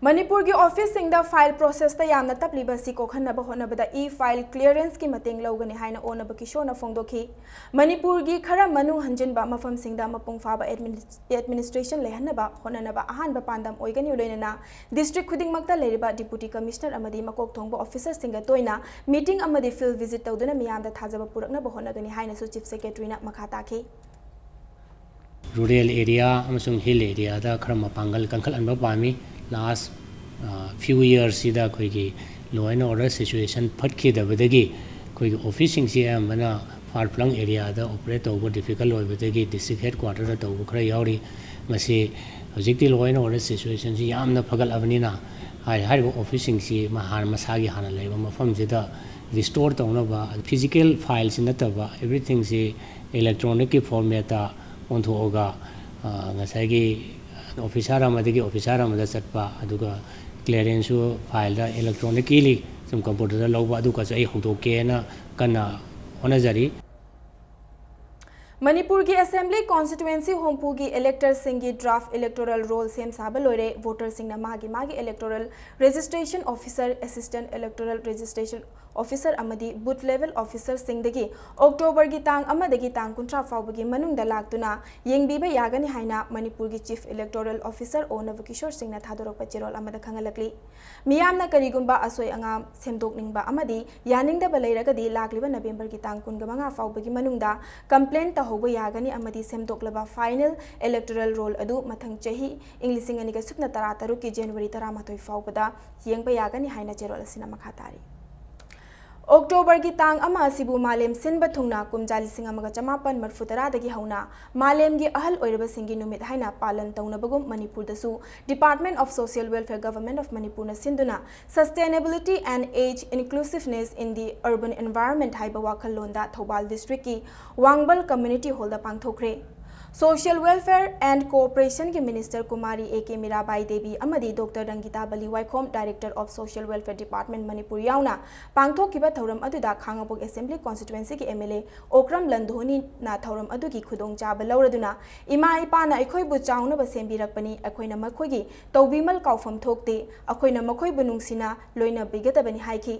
ꯃꯅꯤꯄꯨꯔꯒꯤ ꯑꯣꯐꯤꯁꯁꯤꯡꯗ ꯐꯥꯏꯜ ꯄ꯭ꯔꯣꯁꯦꯁꯇ ꯌꯥꯝꯅ ꯇꯞꯂꯤꯕ ꯑꯁꯤ ꯀꯣꯛꯍꯟꯅꯕ ꯍꯣꯠꯅꯕꯗ ꯏ ꯐꯥꯏꯜ ꯀ꯭ꯂꯤꯌꯔꯦꯟꯁꯀꯤ ꯃꯇꯦꯡ ꯂꯧꯒꯅꯤ ꯍꯥꯏꯅ ꯑꯣ ꯅꯕꯀꯤꯁꯣꯔꯅ ꯐꯣꯡꯗꯣꯛꯈꯤ꯫ ꯃꯅꯤꯄꯨꯔꯒꯤ ꯈꯔ ꯃꯅꯨꯡ ꯍꯟꯖꯤꯟꯕ ꯃꯐꯝꯁꯤꯡꯗ ꯃꯄꯨꯡ ꯐꯥꯕ ꯑꯦꯗꯃꯤꯅꯤꯁ-, ꯑꯦꯗꯃꯤꯅꯤꯁꯇ꯭ꯔꯦꯁꯟ ꯂꯩꯍꯟꯅꯕ ꯍꯣꯠꯅꯅꯕ ꯑꯍꯥꯟꯕ ꯄꯥꯟꯗꯝ ꯑꯣꯏꯒꯅꯤ, ꯂꯣꯏꯅꯅ ꯗꯤꯁꯇ꯭ꯔꯤꯛ ꯈꯨꯗꯤꯡꯃꯛꯇ ꯂꯩꯔꯤꯕ ꯗꯤꯄꯨꯇꯤ ꯀꯃꯤꯁꯅꯔ ꯑꯃꯗꯤ ꯃꯀꯣꯛ ꯊꯣꯡꯕ ꯑꯣꯐꯤꯁꯔꯁꯤꯡꯒ ꯇꯣꯏꯅ ꯃꯤꯇꯤꯡ ꯑꯃꯗꯤ ꯐꯤꯜꯗ ꯚꯤꯖꯤꯠ ꯇꯧꯗꯨꯅ ꯃꯤꯌꯥꯝꯗ ꯊꯥꯖꯕ ꯄꯨꯔꯛꯅꯕ ꯍꯣꯠꯅꯒꯅꯤ ꯍꯥꯏꯅꯁꯨ ꯆꯤꯐ ꯁꯦꯀ꯭ꯔꯦꯇꯔꯤꯅ ꯃꯈꯥ ꯇꯥꯈꯤ꯫ ꯔꯨꯔꯦꯜ ꯑꯦꯔꯤꯌꯥ ꯑꯃꯁꯨꯡ ꯍꯤꯜ ꯑꯦꯔꯤꯌꯥꯗ ꯈꯔ ꯃꯄꯥꯡꯒꯜ ꯀꯟꯈꯠꯍꯟꯕ ꯄꯥꯝꯃꯤ꯫ ꯂꯥꯁ, ꯑ, ꯐ꯭ꯌꯨ ꯌꯔꯁꯁꯤꯗ ꯑꯩꯈꯣꯏꯒꯤ ꯂꯣ ꯑꯦꯟ ꯑꯣꯔꯗꯔ ꯁꯤꯆꯨꯋꯦꯁꯟ ꯐꯠꯈꯤꯗꯕꯗꯒꯤ ꯑꯩꯈꯣꯏꯒꯤ ꯑꯣꯐꯤꯁꯁꯤꯡꯁꯤ ꯑꯌꯥꯝꯕꯅ ꯐꯥꯔ ꯐ꯭ꯂꯪ ꯑꯦꯔꯤꯌꯥꯗ ꯑꯣꯄꯔꯦꯠ ꯇꯧꯕ ꯗꯤꯐꯤꯀꯜꯠ ꯑꯣꯏꯕꯗꯒꯤ ꯗꯤꯁꯇ꯭ꯔꯤꯛ ꯍꯦꯗ ꯀ꯭ꯋꯥꯇꯔꯗ ꯇꯧꯕ ꯈꯔ ꯌꯥꯎꯔꯤ꯫ ꯃꯁꯤ ꯍꯧꯖꯤꯛꯇꯤ ꯂꯣ ꯑꯦꯟ ꯑꯣꯔꯗꯔ ꯁꯤꯆꯨꯋꯦꯁꯟꯁꯤ ꯌꯥꯝꯅ ꯐꯒꯠꯂꯕꯅꯤꯅ ꯍꯥꯏ-, ꯍꯥꯏꯔꯤꯕ ꯑꯣꯐꯤꯁꯁꯤꯡꯁꯤ ꯃꯍꯥꯟ ꯃꯁꯥꯒꯤ ꯍꯥꯟꯅ ꯂꯩꯕ ꯃꯐꯝꯁꯤꯗ ꯔꯤꯁꯇꯣꯔ ꯇꯧꯅꯕ, ꯐꯤꯖꯤꯀꯦꯜ ꯐꯥꯏꯜꯁꯤ ꯅꯠꯇꯕ ꯑꯦꯕ꯭ꯔꯤꯊꯤꯡꯁꯤ ꯏꯂꯦꯛꯇ꯭ꯔꯣꯅꯤꯛꯀꯤ ꯐꯣꯔꯃꯦꯠꯇ ꯑꯣꯟꯊꯣꯛꯑꯒ, ꯑ, ꯉꯁꯥꯏꯒꯤ ꯑꯣꯐꯤꯁꯥꯔ ꯑꯃꯗꯒꯤ ꯑꯣꯐꯤꯁꯥꯔ ꯑꯃꯗ ꯆꯠꯄ, ꯑꯗꯨꯒ ꯀ꯭ꯂꯤꯌꯔꯦꯟꯁꯁꯨ ꯐꯥꯏꯜꯗ ꯏꯂꯦꯛꯇ꯭ꯔꯣꯅꯤꯛꯀꯤꯂꯤ ꯁꯨꯝ ꯀꯝꯄ꯭ꯌꯨꯇꯔꯗ ꯂꯧꯕ, ꯑꯗꯨꯒꯁꯨ ꯑꯩ ꯍꯧꯗꯣꯛꯀꯦꯅ ꯀꯟꯅ ꯍꯣꯠꯅꯖꯔꯤ꯫ ꯃꯅꯤꯄꯨꯔꯒꯤ ꯑꯦꯁꯦꯝꯕ꯭ꯂꯤ ꯀꯣꯟꯁꯇꯤꯇ꯭ꯋꯦꯟꯁꯤ ꯍꯨꯝꯐꯨꯒꯤ ꯏꯂꯦꯛꯇꯔꯁꯤꯡꯒꯤ ꯗ꯭ꯔꯥꯐ ꯏꯂꯦꯛꯇꯣꯔꯦꯜ ꯔꯣꯜ ꯁꯦꯝ ꯁꯥꯕ ꯂꯣꯏꯔꯦ꯫ ꯚꯣꯇꯔꯁꯤꯡꯅ ꯃꯥꯒꯤ ꯃꯥꯒꯤ electoral registration officer, assistant electoral registration officer ꯑꯃꯗꯤ ꯕꯨꯊ ꯂꯦꯚꯦꯜ ꯑꯣꯐꯤꯁꯔꯁꯤꯡꯗꯒꯤ ꯑꯣꯛꯇꯣꯕꯔꯒꯤ ꯇꯥꯡ ꯑꯃꯗꯒꯤ ꯇꯥꯡ ꯀꯨꯟꯊ꯭ꯔꯥ ꯐꯥꯎꯕꯒꯤ ꯃꯅꯨꯡꯗ ꯂꯥꯛꯇꯨꯅ ꯌꯦꯡꯕꯤꯕ ꯌꯥꯒꯅꯤ ꯍꯥꯏꯅ ꯃꯅꯤꯄꯨꯔꯒꯤ ꯆꯤꯐ ꯏꯂꯦꯛꯇꯣꯔꯦꯜ ꯑꯣꯐꯤꯁꯔ ꯑꯣ ꯅꯕꯀꯤꯁꯣꯔ ꯁꯤꯡꯅ ꯊꯥꯗꯣꯔꯛꯄ ꯆꯦꯔꯣꯜ ꯑꯃꯗ ꯈꯪꯍꯜꯂꯛꯂꯤ꯫ ꯃꯤꯌꯥꯝꯅ ꯀꯔꯤꯒꯨꯝꯕ ꯑꯁꯣꯏ ꯑꯉꯥꯝ ꯁꯦꯝꯗꯣꯛꯅꯤꯡꯕ ꯑꯃꯗꯤ ꯌꯥꯅꯤꯡꯗꯕ ꯂꯩꯔꯒꯗꯤ ꯂꯥꯛꯂꯤꯕ ꯅꯕꯦꯝꯕꯔꯒꯤ ꯇꯥꯡ ꯀꯨꯟꯃꯉꯥ ꯐꯥꯎꯕꯒꯤ ꯃꯅꯨꯡꯗ ꯀꯝꯄ꯭ꯂꯦꯟ ꯇꯧꯍꯧꯕ ꯌꯥꯒꯅꯤ ꯑꯃꯗꯤ ꯁꯦꯝꯗꯣꯛꯂꯕ ꯐꯥꯏꯅꯦꯜ ꯏꯂꯦꯛꯇꯣꯔꯦꯜ ꯔꯣꯜ ꯑꯗꯨ ꯃꯊꯪ ꯆꯍꯤ ꯏꯪ ꯂꯤꯁꯤꯡ ꯑꯅꯤꯒ ꯁꯨꯞꯅ ꯇꯔꯥ ꯇꯔꯨꯛꯀꯤ ꯖꯅꯋꯥꯔꯤ ꯇꯔꯥꯃꯥꯊꯣꯏ ꯐꯥꯎꯕꯗ ꯌꯦꯡꯕ ꯌꯥꯒꯅꯤ ꯍꯥꯏꯅ ꯆꯦꯔꯣꯜ ꯑꯁꯤꯅ ꯃꯈꯥ ꯇꯥꯔꯤ꯫ ꯑꯣꯛꯇꯣꯕꯔꯒꯤ ꯇꯥꯡ ꯑꯃ ꯑꯁꯤꯕꯨ ꯃꯥꯂꯦꯝ ꯁꯤꯟꯕ ꯊꯨꯡꯅ ꯀꯨꯝꯖꯥ ꯂꯤꯁꯤꯡ ꯑꯃꯒ ꯆꯃꯥꯄꯟ ꯃꯔꯤꯐꯨ ꯇꯔꯥꯗꯒꯤ ꯍꯧꯅ ꯃꯥꯂꯦꯝꯒꯤ ꯑꯍꯜ ꯑꯣꯏꯔꯕꯁꯤꯡꯒꯤ ꯅꯨꯃꯤꯠ ꯍꯥꯏꯅ ꯄꯥꯂꯟ ꯇꯧꯅꯕꯒꯨꯝ, ꯃꯅꯤꯄꯨꯔꯗꯁꯨ Department of Social Welfare, Government of ꯃꯅꯤꯄꯨꯔꯅ ꯁꯤꯟꯗꯨꯅ Sustainability and Age Inclusiveness in the Urban Environment ꯍꯥꯏꯕ ꯋꯥꯈꯜꯂꯣꯟꯗ ꯊꯧꯕꯥꯜ ꯗꯤꯁꯇ꯭ꯔꯤꯛꯀꯤ ꯋꯥꯡꯕꯜ ꯀꯝꯃ꯭ꯌꯨꯅꯤꯇꯤ ꯍꯣꯜꯗ ꯄꯥꯡꯊꯣꯛꯈ꯭ꯔꯦ꯫ Social Welfare and Cooperation ꯒꯤ minister Kumari A K Mirabai Devi ꯑꯃꯗꯤ ꯗꯣꯛꯇꯔ ꯔꯪꯒꯤꯇꯥ ꯕꯂꯤ ꯋꯥꯏꯈꯣꯝ, Director of Social Welfare Department Manipur ꯌꯥꯎꯅ ꯄꯥꯡꯊꯣꯛꯈꯤꯕ ꯊꯧꯔꯝ ꯑꯗꯨꯗ ꯈꯥꯡꯉꯕꯣꯛ ꯑꯦꯁꯦꯝꯕ꯭ꯂꯤ ꯀꯣꯟꯁꯇꯤꯇ꯭ꯋꯦꯟꯁꯤꯒꯤ ꯑꯦꯝ ꯑꯦꯜ ꯑꯦ ꯑꯣꯀ꯭ꯔꯝ ꯂꯟꯗꯣꯅꯤꯅ ꯊꯧꯔꯝ ꯑꯗꯨꯒꯤ ꯈꯨꯗꯣꯡꯆꯥꯕ ꯂꯧꯔꯗꯨꯅ, "ꯏꯃꯥ ꯏꯄꯥꯅ ꯑꯩꯈꯣꯏꯕꯨ ꯆꯥꯎꯅꯕ ꯁꯦꯝꯕꯤꯔꯛꯄꯅꯤ, ꯑꯩꯈꯣꯏꯅ ꯃꯈꯣꯏꯒꯤ ꯇꯧꯕꯤꯃꯜ ꯀꯥꯎꯐꯝ ꯊꯣꯛꯇꯦ, ꯑꯩꯈꯣꯏꯅ ꯃꯈꯣꯏꯕꯨ ꯅꯨꯡꯁꯤꯅ ꯂꯣꯏꯅꯕꯤꯒꯗꯕꯅꯤ" ꯍꯥꯏꯈꯤ꯫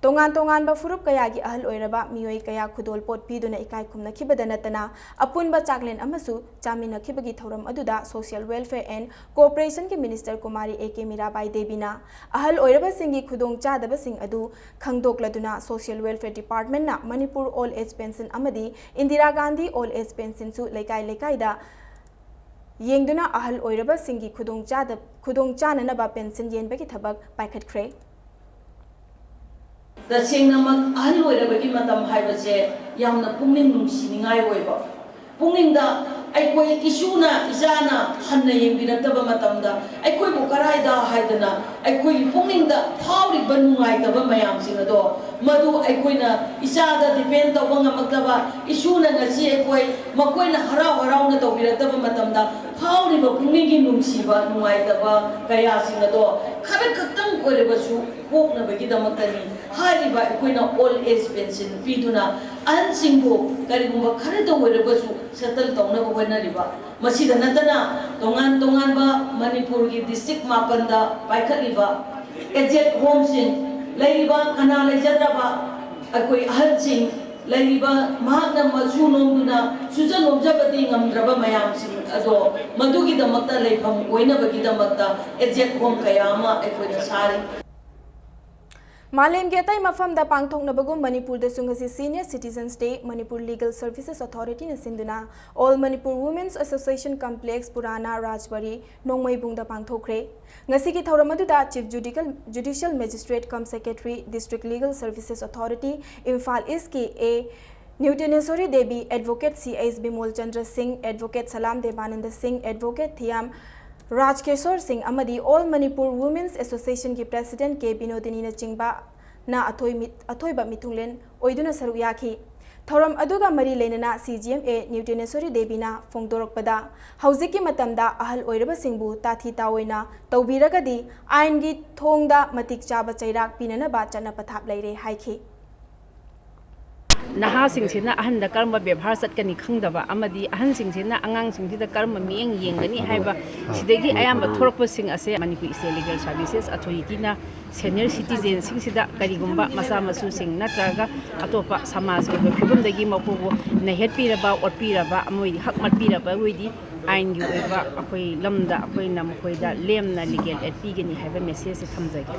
ꯇꯣꯉꯥꯟ ꯇꯣꯉꯥꯟꯕ ꯐꯨꯔꯨꯞ ꯀꯌꯥꯒꯤ ꯑꯍꯜ ꯑꯣꯏꯔꯕ ꯃꯤꯑꯣꯏ ꯀꯌꯥ ꯈꯨꯗꯣꯜꯄꯣꯠ ꯄꯤꯗꯨꯅ ꯏꯀꯥꯏ ꯈꯨꯝꯅꯈꯤꯕꯗ ꯅꯠꯇꯅ, ꯑꯄꯨꯟꯕ ꯆꯥꯛꯂꯦꯟ ꯑꯃꯁꯨ ꯆꯥꯃꯤꯟꯅꯈꯤꯕꯒꯤ ꯊꯧꯔꯝ ꯑꯗꯨꯗ Social Welfare and Cooperation ꯒꯤ minister Kumari A K Mirabai ꯗꯦꯕꯤꯅ ꯑꯍꯜ ꯑꯣꯏꯔꯕꯁꯤꯡꯒꯤ ꯈꯨꯗꯣꯡꯆꯥꯗꯕꯁꯤꯡ ꯑꯗꯨ ꯈꯪꯗꯣꯛꯂꯗꯨꯅ, Social Welfare Department ꯅ ꯃꯅꯤꯄꯨꯔ Old Age Pension ꯑꯃꯗꯤ Indira Gandhi Old Age Pension ꯁꯨ ꯂꯩꯀꯥꯏ ꯂꯩꯀꯥꯏꯗ ꯌꯦꯡꯗꯨꯅ ꯑꯍꯜ ꯑꯣꯏꯔꯕꯁꯤꯡꯒꯤ ꯈꯨꯗꯣꯡꯆꯥꯗ-, ꯈꯨꯗꯣꯡꯆꯥꯅꯅꯕ ꯄꯦꯟꯁꯟ ꯌꯦꯟꯕꯒꯤ ꯊꯕꯛ ꯄꯥꯏꯈꯠꯈ꯭ꯔꯦ꯫ ꯇꯁꯦꯡꯅꯃꯛ ꯑꯍꯜ ꯑꯣꯏꯔꯕꯒꯤ ꯃꯇꯝ ꯍꯥꯏꯕꯁꯦ ꯌꯥꯝꯅ ꯄꯨꯛꯅꯤꯡ ꯅꯨꯡꯁꯤꯅꯤꯡꯉꯥꯏ ꯑꯣꯏꯕ, ꯄꯨꯛꯅꯤꯡꯗ ꯑꯩꯈꯣꯏ ꯏꯁꯨꯅ ꯏꯆꯥꯅ ꯍꯟꯅ ꯌꯦꯡꯕꯤꯔꯛꯇꯕ ꯃꯇꯝꯗ ꯑꯩꯈꯣꯏꯕꯨ ꯀꯔꯥꯏꯗ ꯍꯥꯏꯗꯅ ꯑꯩꯈꯣꯏꯒꯤ ꯄꯨꯛꯅꯤꯡꯗ ꯐꯥꯎꯔꯤꯕ ꯅꯨꯡꯉꯥꯏꯇꯕ ꯃꯌꯥꯝꯁꯤꯡ ꯑꯗꯣ, ꯃꯗꯨ ꯑꯩꯈꯣꯏꯅ ꯏꯆꯥꯗ depend ꯇꯧꯕ ꯉꯝꯃꯛꯇꯕ, ꯏꯁꯨꯅ ꯉꯁꯤ ꯑꯩꯈꯣꯏ ꯃꯈꯣꯏꯅ ꯍꯔꯥꯎ ꯍꯔꯥꯎꯅ ꯇꯧꯕꯤꯔꯛꯇꯕ ꯃꯇꯝꯗ ꯐꯥꯎꯔꯤꯕ ꯄꯨꯛꯅꯤꯡꯒꯤ ꯅꯨꯡꯁꯤꯕ, ꯅꯨꯡꯉꯥꯏꯇꯕ ꯀꯌꯥꯁꯤꯡ ꯑꯗꯣ ꯈꯔ ꯈꯛꯇꯪ ꯑꯣꯏꯔꯕꯁꯨ ꯀꯣꯛꯅꯕꯒꯤꯗꯃꯛꯇꯅꯤ꯫ ꯍꯥꯏꯔꯤꯕ ꯑꯩꯈꯣꯏꯅ ꯑꯣꯜ ꯑꯦꯖ ꯄꯦꯟꯁꯤꯟ ꯄꯤꯗꯨꯅ ꯑꯍꯟꯁꯤꯡꯕꯨ ꯀꯔꯤꯒꯨꯝꯕ ꯈꯔꯗ ꯑꯣꯏꯔꯒꯁꯨ ꯁꯦꯇꯜ ꯇꯧꯅꯕ ꯍꯣꯠꯅꯔꯤꯕ, ꯃꯁꯤꯗ ꯅꯠꯇꯅ ꯇꯣꯉꯥꯟ ꯇꯣꯉꯥꯟꯕ ꯃꯅꯤꯄꯨꯔꯒꯤ ꯗꯤꯁꯇ꯭ꯔꯤꯛ ꯃꯥꯄꯟꯗ ꯄꯥꯏꯈꯠꯂꯤꯕ ꯑꯦꯖꯦꯠ ꯍꯣꯝꯁꯤꯡ, ꯂꯩꯔꯤꯕ ꯀꯅꯥ ꯂꯩꯖꯗ꯭ꯔꯕ ꯑꯩꯈꯣꯏ ꯑꯍꯜꯁꯤꯡ ꯂꯩꯔꯤꯕ, ꯃꯍꯥꯛꯅ ꯃꯁꯨ ꯅꯣꯝꯗꯨꯅ ꯁꯨꯖ ꯅꯣꯝꯖꯕꯗꯤ ꯉꯝꯗ꯭ꯔꯕ ꯃꯌꯥꯝꯁꯤꯡ ꯑꯗꯣ ꯃꯗꯨꯒꯤꯗꯃꯛꯇ ꯂꯩꯐꯝ ꯑꯣꯏꯅꯕꯒꯤꯗꯃꯛꯇ ꯑꯦꯖꯦꯠ ꯍꯣꯝ ꯀꯌꯥ ꯑꯃ ꯑꯩꯈꯣꯏꯅ ꯁꯥꯔꯤ꯫ ꯃꯥꯂꯦꯝꯒꯤ ꯑꯇꯩ ꯃꯐꯝꯗ ꯄꯥꯡꯊꯣꯛꯅꯕꯒꯨꯝ ꯃꯅꯤꯄꯨꯔꯗꯁꯨ ꯉꯁꯤ Senior Citizens Day Manipur Legal Services Authority ꯅ ꯁꯤꯟꯗꯨꯅ All Manipur Women's Association Complex ꯄꯨꯔꯥꯅꯥ ꯔꯥꯖꯕꯥꯔꯤ ꯅꯣꯡꯃꯩꯕꯨꯡꯗ ꯄꯥꯡꯊꯣꯛꯈ꯭ꯔꯦ꯫ ꯉꯁꯤꯒꯤ ꯊꯧꯔꯝ ꯑꯗꯨꯗ Chief Judicial Magistrate cum Secretary, District Legal Services Authority, Imphal East ꯀꯤ ꯑꯦ ꯅ꯭ꯌꯨꯇꯦꯅꯦꯁꯣꯔꯤ ꯗꯦꯕꯤ, Advocate ꯁꯤ ꯑꯩꯆ ꯕꯤꯃꯣꯜ ꯆꯟꯗ꯭ꯔ ꯁꯤꯡ, Advocate ꯁꯂꯥꯝ ꯗꯦꯕꯥꯅꯟꯗ ꯁꯤꯡ, Advocate ꯊꯤꯌꯥꯝ ꯔꯥꯖꯀꯦꯁꯣꯔ ꯁꯤꯡ ꯑꯃꯗꯤ All Manipur Women's Association ꯒꯤ President ꯀꯦ ꯕꯤꯅꯣꯗꯤꯅꯤꯅꯆꯤꯡꯕ ꯅ ꯑꯊꯣꯏ-, ꯑꯊꯣꯏꯕ ꯃꯤꯊꯨꯡꯂꯦꯟ ꯑꯣꯏꯗꯨꯅ ꯁꯔꯨꯛ ꯌꯥꯈꯤ꯫ ꯊꯧꯔꯝ ꯑꯗꯨꯒ ꯃꯔꯤ ꯂꯩꯅꯅ ꯁꯤ ꯖꯤ ꯑꯦꯝ ꯑꯦ ꯅ꯭ꯌꯨꯇꯦꯅꯦꯁꯣꯔꯤ ꯗꯦꯕꯤꯅ ꯐꯣꯡꯗꯣꯔꯛꯄꯗ, ꯍꯧꯖꯤꯛꯀꯤ ꯃꯇꯝꯗ ꯑꯍꯜ ꯑꯣꯏꯔꯕꯁꯤꯡꯕꯨ ꯇꯥꯊꯤ ꯇꯥꯑꯣꯏꯅ ꯇꯧꯕꯤꯔꯒꯗꯤ ꯑꯥꯏꯟꯒꯤ ꯊꯣꯡꯗ ꯃꯇꯤꯛ ꯆꯥꯕ ꯆꯩꯔꯥꯛ ꯄꯤꯅꯅꯕ ꯆꯠꯅ ꯄꯊꯥꯞ ꯂꯩꯔꯦ ꯍꯥꯏꯈꯤ꯫ ꯅꯍꯥꯁꯤꯡꯁꯤꯅ ꯑꯍꯟꯗ ꯀꯔꯝꯕ ꯕꯦꯕꯥꯔ ꯆꯠꯀꯅꯤ ꯈꯪꯗꯕ ꯑꯃꯗꯤ ꯑꯍꯟꯁꯤꯡꯁꯤꯅ ꯑꯉꯥꯡꯁꯤꯡꯁꯤꯗ ꯀꯔꯝꯕ ꯃꯤꯠꯌꯦꯡ ꯌꯦꯡꯒꯅꯤ ꯍꯥꯏꯕ ꯁꯤꯗꯒꯤ ꯑꯌꯥꯝꯕ ꯊꯣꯔꯛꯄꯁꯤꯡ ꯑꯁꯦ Manipur State Legal Services Authority ꯅ Senior Citizen ꯁꯤꯡꯁꯤꯗ ꯀꯔꯤꯒꯨꯝꯕ ꯃꯆꯥ ꯃꯁꯨꯁꯤꯡ ꯅꯠꯇ꯭ꯔꯒ ꯑꯇꯣꯞꯄ ꯁꯃꯥꯖꯒꯤ ꯑꯣꯏꯕ ꯐꯤꯕꯝꯗꯒꯤ ꯃꯈꯣꯏꯕꯨ ꯅꯩꯍꯠꯄꯤꯔꯕ, ꯑꯣꯠꯄꯤꯔꯕ, ꯃꯣꯏꯒꯤ ꯍꯛ ꯃꯠꯄꯤꯔꯕ ꯑꯣꯏꯗꯤ ꯑꯥꯏꯟꯒꯤ ꯑꯣꯏꯕ ꯑꯩꯈꯣꯏ ꯂꯝꯗ ꯑꯩꯈꯣꯏꯅ ꯃꯈꯣꯏꯗ ꯂꯦꯝꯅ legal aid ꯄꯤꯒꯅꯤ ꯍꯥꯏꯕ message ꯁꯦ ꯊꯝꯖꯒꯦ꯫